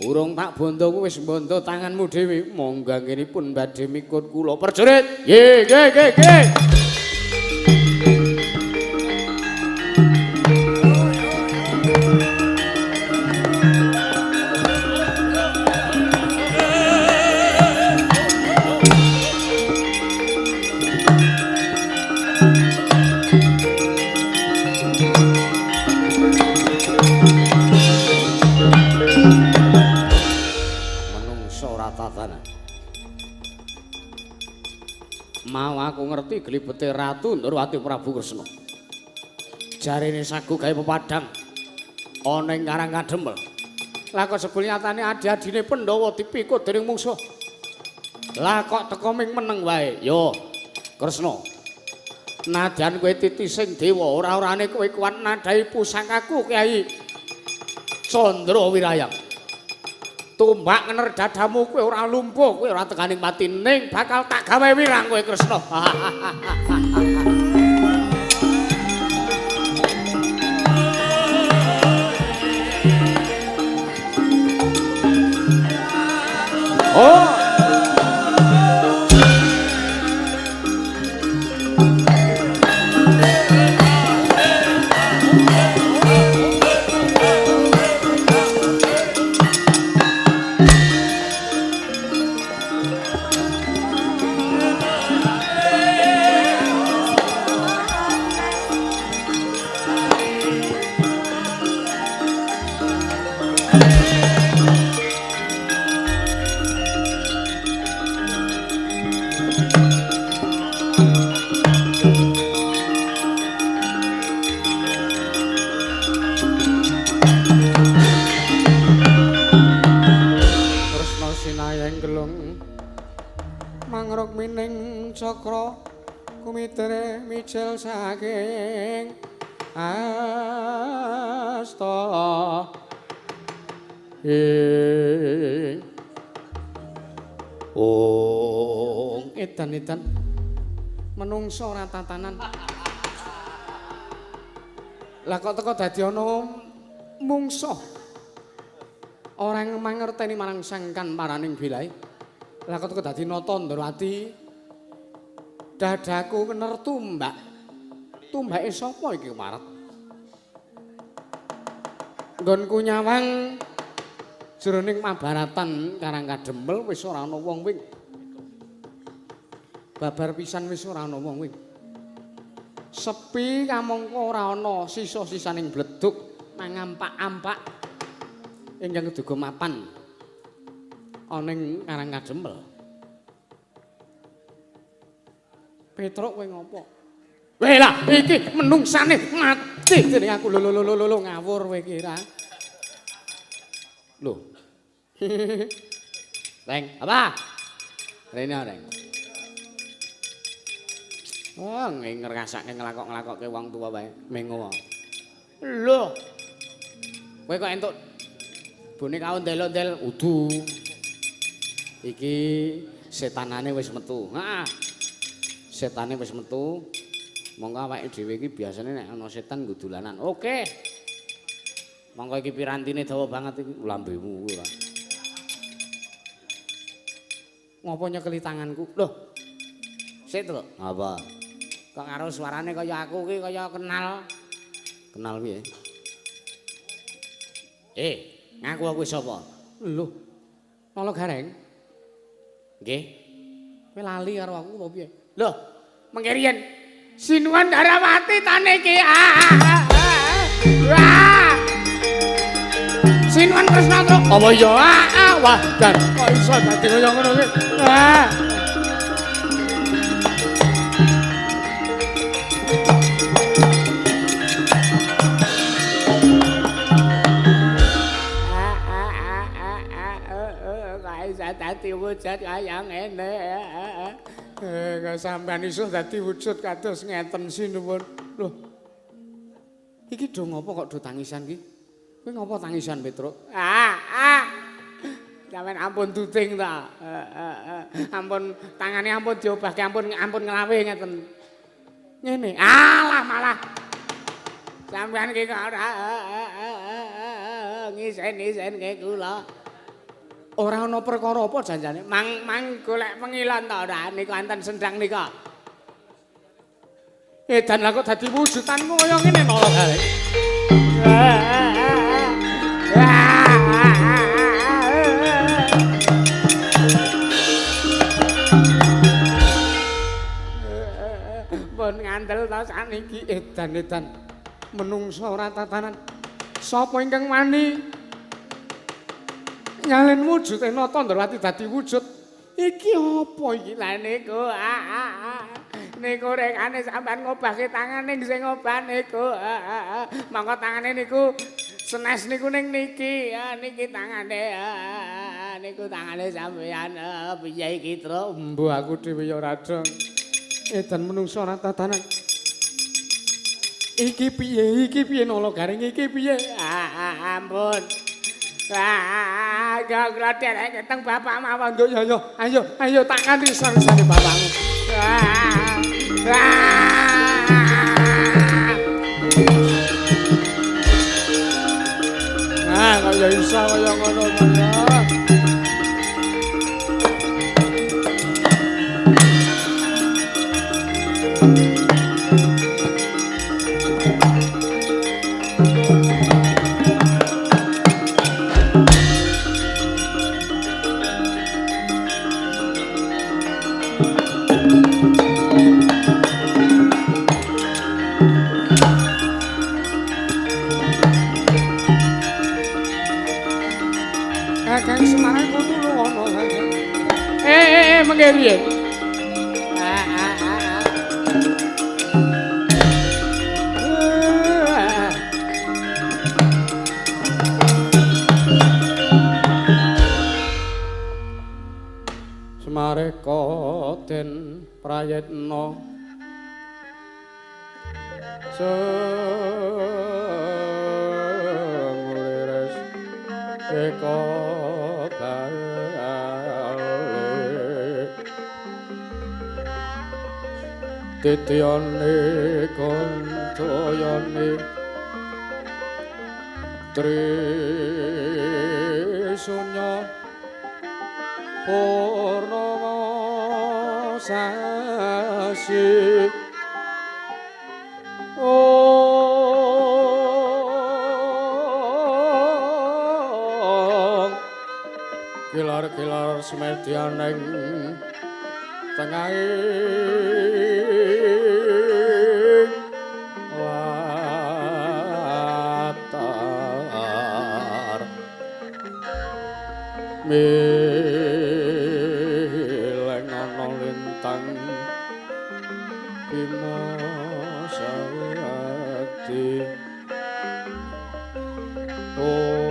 Urung tak bondo kowe wis bondo tanganmu dhewe. Monggo anggenipun badhe mikut kula. Prajurit. Nggih, nggih, nggih, nggih. Mau aku ngerti glibete Ratu Ndorowati Prabu Kresna. Jarene sagu gawe pepadang ana ing Karang Kadempel. Lah kok sebul nyatane adi-adine Pandhawa dipikut dening mungsuh. Lah kok teko ming meneng wae. Yo Kresna. Nadyan kowe titising dewa, ora-orane kowe kuat nadhahi pusakaku Kyai Candra Wirayang. Tumbak ngener dadamu kowe ora lumpuh, kowe ora tekaning mati ning bakal tak gawe wirang kowe Kresna. Oh. Rukmining cakra kumitere mijil saking asta. Oh, edan-edan menungso ora tatanan. Lah kok teko dadi ana mungsuh. Ora mangerteni marang sangkan paraning bilahe. Lah kok teko dadi nata Ndrawati. Dadaku kener tumbak. Tumbake sapa iki kemaret? Nggonku nyawang jroning mabaratan Karang Kadempel wis ora ana wong wing. Babar pisan wis ora ana wong wing. Sepi kamangka ora ana sisa-sisaning bledug mangampak-ampak ingkang duga mapan ana ing Karang Kadempel. Petruk kowe ngopo? Weh lah iki menungsane mati jenenge aku. Lho lho lho lho ngawur kowe iki ra. Lho. Reng, apa? Rene Reng. Oh, ngrasake nglakok-nglakokke wong tuwa wae, mengo. Lho. Kowe kok entuk boneka ondel-ondel udu. Iki setanane wis metu. Heeh. Setane wis metu. Monggo awake dhewe iki biasane nek ana setan nggo dolanan. Oke. Monggo iki pirantine dawa banget iki lambemu kuwi ora. Ngopo nyekeli tanganku? Lho. Sik to. Apa? Kok karo suarane kaya aku ki kaya kenal. Kenal piye? Ngaku aku sapa? Lho. Nala Gareng. Nggih. Kowe lali karo aku apa piye? Lho, mengke riyen Sinuwun Darawati ta niki. Wah. Sinuwun Kresna Truk. Apa ya? Wah, dan kok iso dadi kaya ngono ki. Wah. Dadi wujud kaya ngene. Kok sampean iso dadi wujud kados ngeten sinuwun. Lho. Iki do ngopo kok do tangisan iki? Kowe ngopo tangisan, Petruk? Sampean ampun duting ta. Ampun tangane ampun diobahke, ampun ampun nglawe ngeten. Ngene. Alah malah. Sampean iki kok ora ngisen-isenke kula. Ora ana perkara apa janjane. Mang golek pengilon ta ora niku anten sendang nika. Edan lah kok dadi wujudanmu kaya ngene Nala Gareng. Pun ngandel ta saniki edan-edan menungso ora tatanan. Sapa ingkang wani nyalin wujude Nata Ndrawati dadi wujud? Iki apa iki? Lah niku niku rekane sampean ngobahke tangane sing ngobah niku. Monggo tangane niku senes niku ning niki. Niki tangane niku tangane sampean. Piye iki, Truk? Mbuh aku dhewe ya ora dong. Edan menungso ora tatanan. Iki piye? Iki piye Nala Gareng? Iki piye? Ampun. Wah, kula derek keteng bapak mawon. Yo yo, ayo ayo tak kanthi sarisane bapakmu. Wah. Wah. Ah, kok ya iso kaya ngono to ya. Kakang Semarang kudu ngono kakang. Mengke riyen. Mareka den prayitna sengulires eka bali titiyane kantayane trisunya purnama sasi ong kilar-kilar semedyaning tengahing latar mileng ana lintang Bima Sakti Om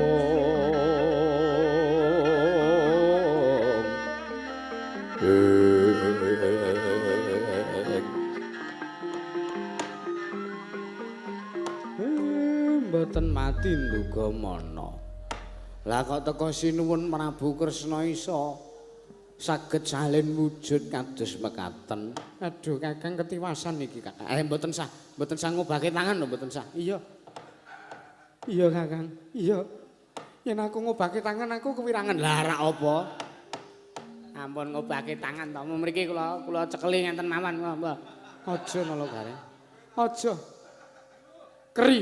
Mboten mati nduga mana. Lah kok teka sinuwun Prabu Kresna isa saged salin wujud kados mekaten. Aduh Kakang ketiwasan iki Kakang. Mboten sah, mboten sah ngobahke tangan lho, mboten sah. Iya. Iya Kakang, iya. Yen aku ngobahke tangan aku kewirangan. Lah rak apa? Ampun ngobahke tangan to. Mriki kula cekeli ngenten mawon, Mbah. Aja nala gareng. Aja. Keri.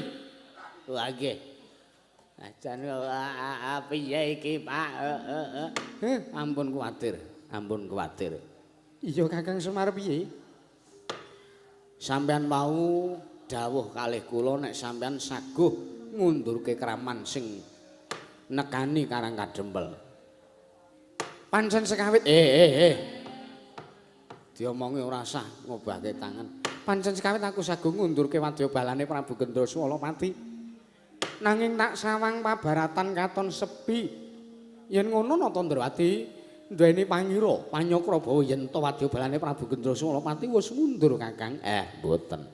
Wah nggih. Ajan piye iki, Pak? Ampun kuwatir, ampun kuwatir. Iya Kakang Semar piye? Sampeyan mau dawuh kalih kula nek sampeyan saguh ngundurke kraman sing nekani Karang Kadempel. Pancen sekawit diomongi ora sah ngobahke tangan. Pancen sekawit aku saguh ngundurke wadya balane Prabu Gendra Pati. Nanging tak sawang pabaratan katon sepi. Yen ngono Nata Ndrawati duweni pangira panyokra bawa yen ta wadya balane Prabu Gendra Pati wis mundur Kakang. Mboten.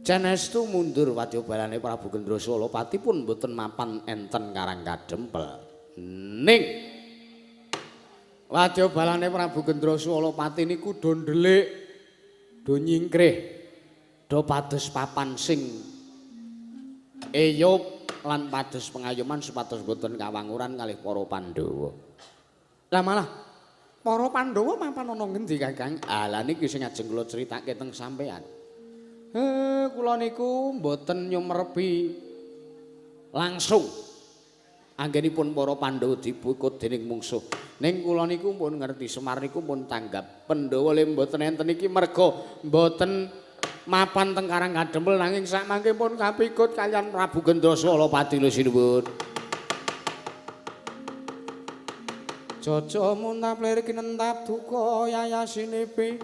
Janestu mundur wadya balane Prabu Gendra Pati pun mboten mapan enten Karang Kadempel. Ning wadya balane Prabu Gendra Pati niku do ndelik, do nyingkrih, do pados papan sing eyup lan pados pengayoman supados boten kawanguran kalih para Pandhawa. Lah malah para Pandhawa mapan ana ngendi Kakang? Ah lha niki sing ajeng kula critake teng sampean. Kula niku mboten nyumerepi langsung anggenipun para Pandhawa dipukut dening mungsuh. Ning kula niku pun ngerti Semar niku pun tanggap Pandhawa le mboten enten iki merga mboten mapan teng Karang Kadempel nanging sakmangke pun kapikut kaliyan Prabu Gendra Pati lho sinuwun. Jaja muntap lir kinentap duka yayasinipi.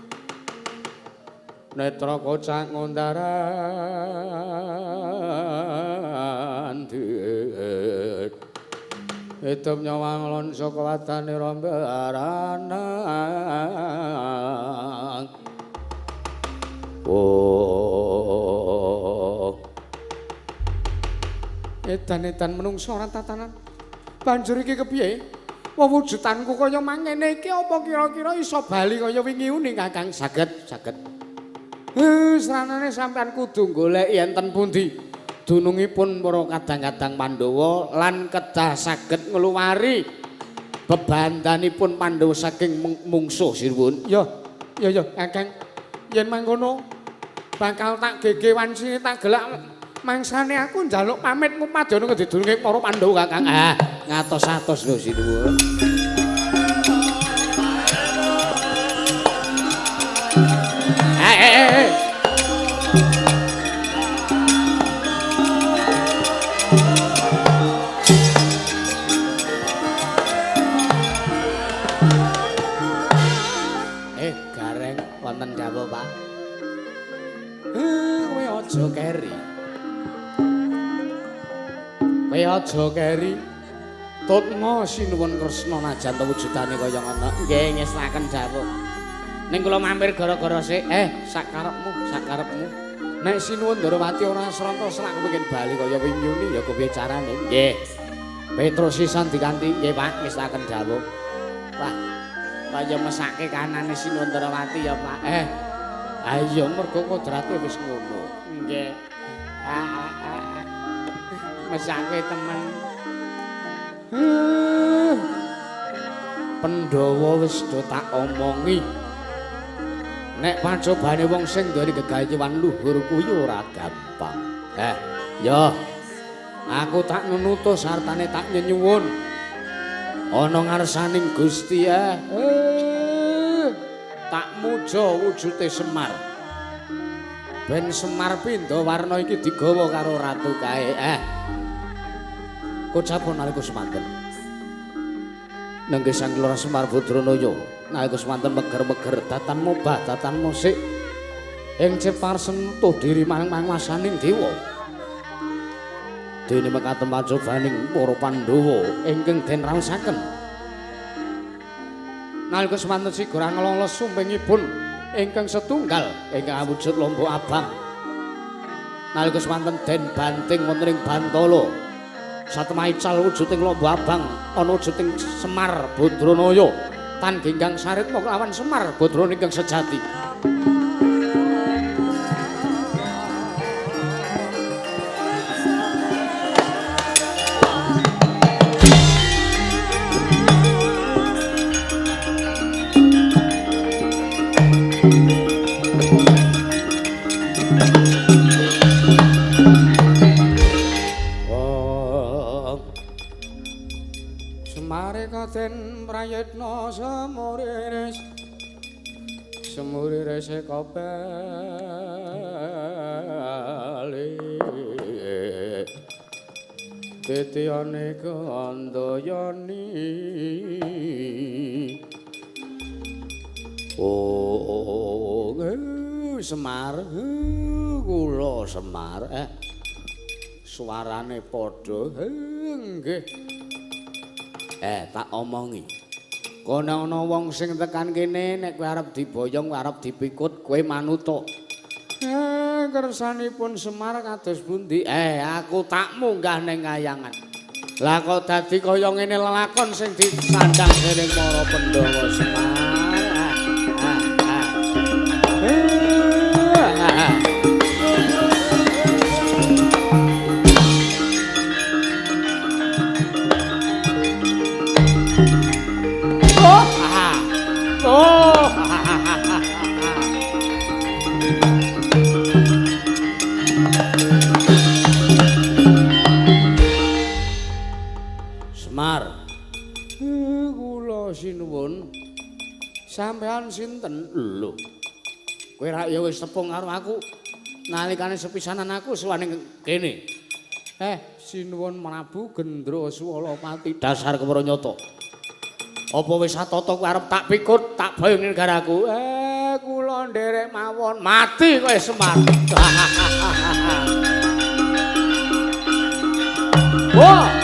Netra kocak ngondaran dit. Hidup nyawang lon saka wadane rombaranang. Oh. Edan-edan menungso ora tatanan. Banjur iki kepiye? Wewujudanku kaya mangene iki apa kira-kira iso bali kaya wingi uni Kakang? Saged, saged. Sranane sampean kudu goleki enten pundi dunungipun para kadang-kadang Pandhawa lan kedah saged ngluwari bebandanipun Pandhawa saking mungsuh sinuwun. Ya, ya ya Kakang. Yen mangkono bakal tak gege wansine tak gelak mangsane aku njaluk pamit ngupadana kedidurunge para Pandhawa Kakang. Ah, ngatos-atos lho sinuwun. Gareng wonten dawuh, Pak. Kowe aja keri. Kowe aja keri. Tutna sinuwun Kresna najan ta wujudane kaya ngono. Nggih, ngesaken dawuh. Ning kula mampir gara-gara sik. Sak karepmu, sak karepmu. Nek sinuwun Ndarawati ora sranta selak kepengin bali kaya wingi ya kepiye carane? Nggih. Petruk sisan dikanti. Nggih, Pak, ngesaken dawuh. Wah, kaya mesake kanane sinuwun Ndarawati ya, Pak. Ayo mergo kodrate wis ngono. Nggih. Mesake temen. Pandhawa wis do tak omongi. Nek pacobane wong sing duweni gegayuhan luhur kuwi ora gampang. Ya. Aku tak nunutuh sartane tak nyenyuwun. Ana ngarsaning Gusti tak muja wujude Semar. Ben Semar pindha warna iki digawa karo ratu kae. Kocapun nalika semanten. Nenggih Sang Lurah Semar Badranaya nalika semanten meger-meger datan mobah datan musik ing cepar sentuh diri mangmasaning dewa. Dene mekaten pacobaning para Pandhawa ingkang den raosaken. Nalika semanten sigara nglonglos sumpingipun ingkang setunggal ingkang awujud lombok abang. Nalika semanten den banting wonten ing Bantala. Satemah ical wujuding lombok abang ana wujuding Semar Badranaya tan genggang saritma kelawan Semar Badranaya ingkang sejati. Den prayitna semuriris semuriris kobali titiyane kandayani oh Semar kula Semar suarane padha nggih. Tak omongi. Kono ana wong sing tekan kene nek kowe arep diboyong, kowe arep dipikut, kowe manutuk. Kersanipun Semar kados pundi? Aku tak munggah ning kayangan. Lah kok dadi kaya ngene lelakon sing disandang dening para Pandhawa Semar. Semar. Kula sinuwun. Sampean sinten? Lho. Kowe rak ya wis tepung karo aku. Nalikane sepisanan aku sowan ning kene. Sinuwun Prabu Gendra Swalapati dasar kepara nyata. Apa wis satata kowe arep tak pikut, tak boyong ning negaraku? Kula nderek mawon mati kowe Semar. Wah.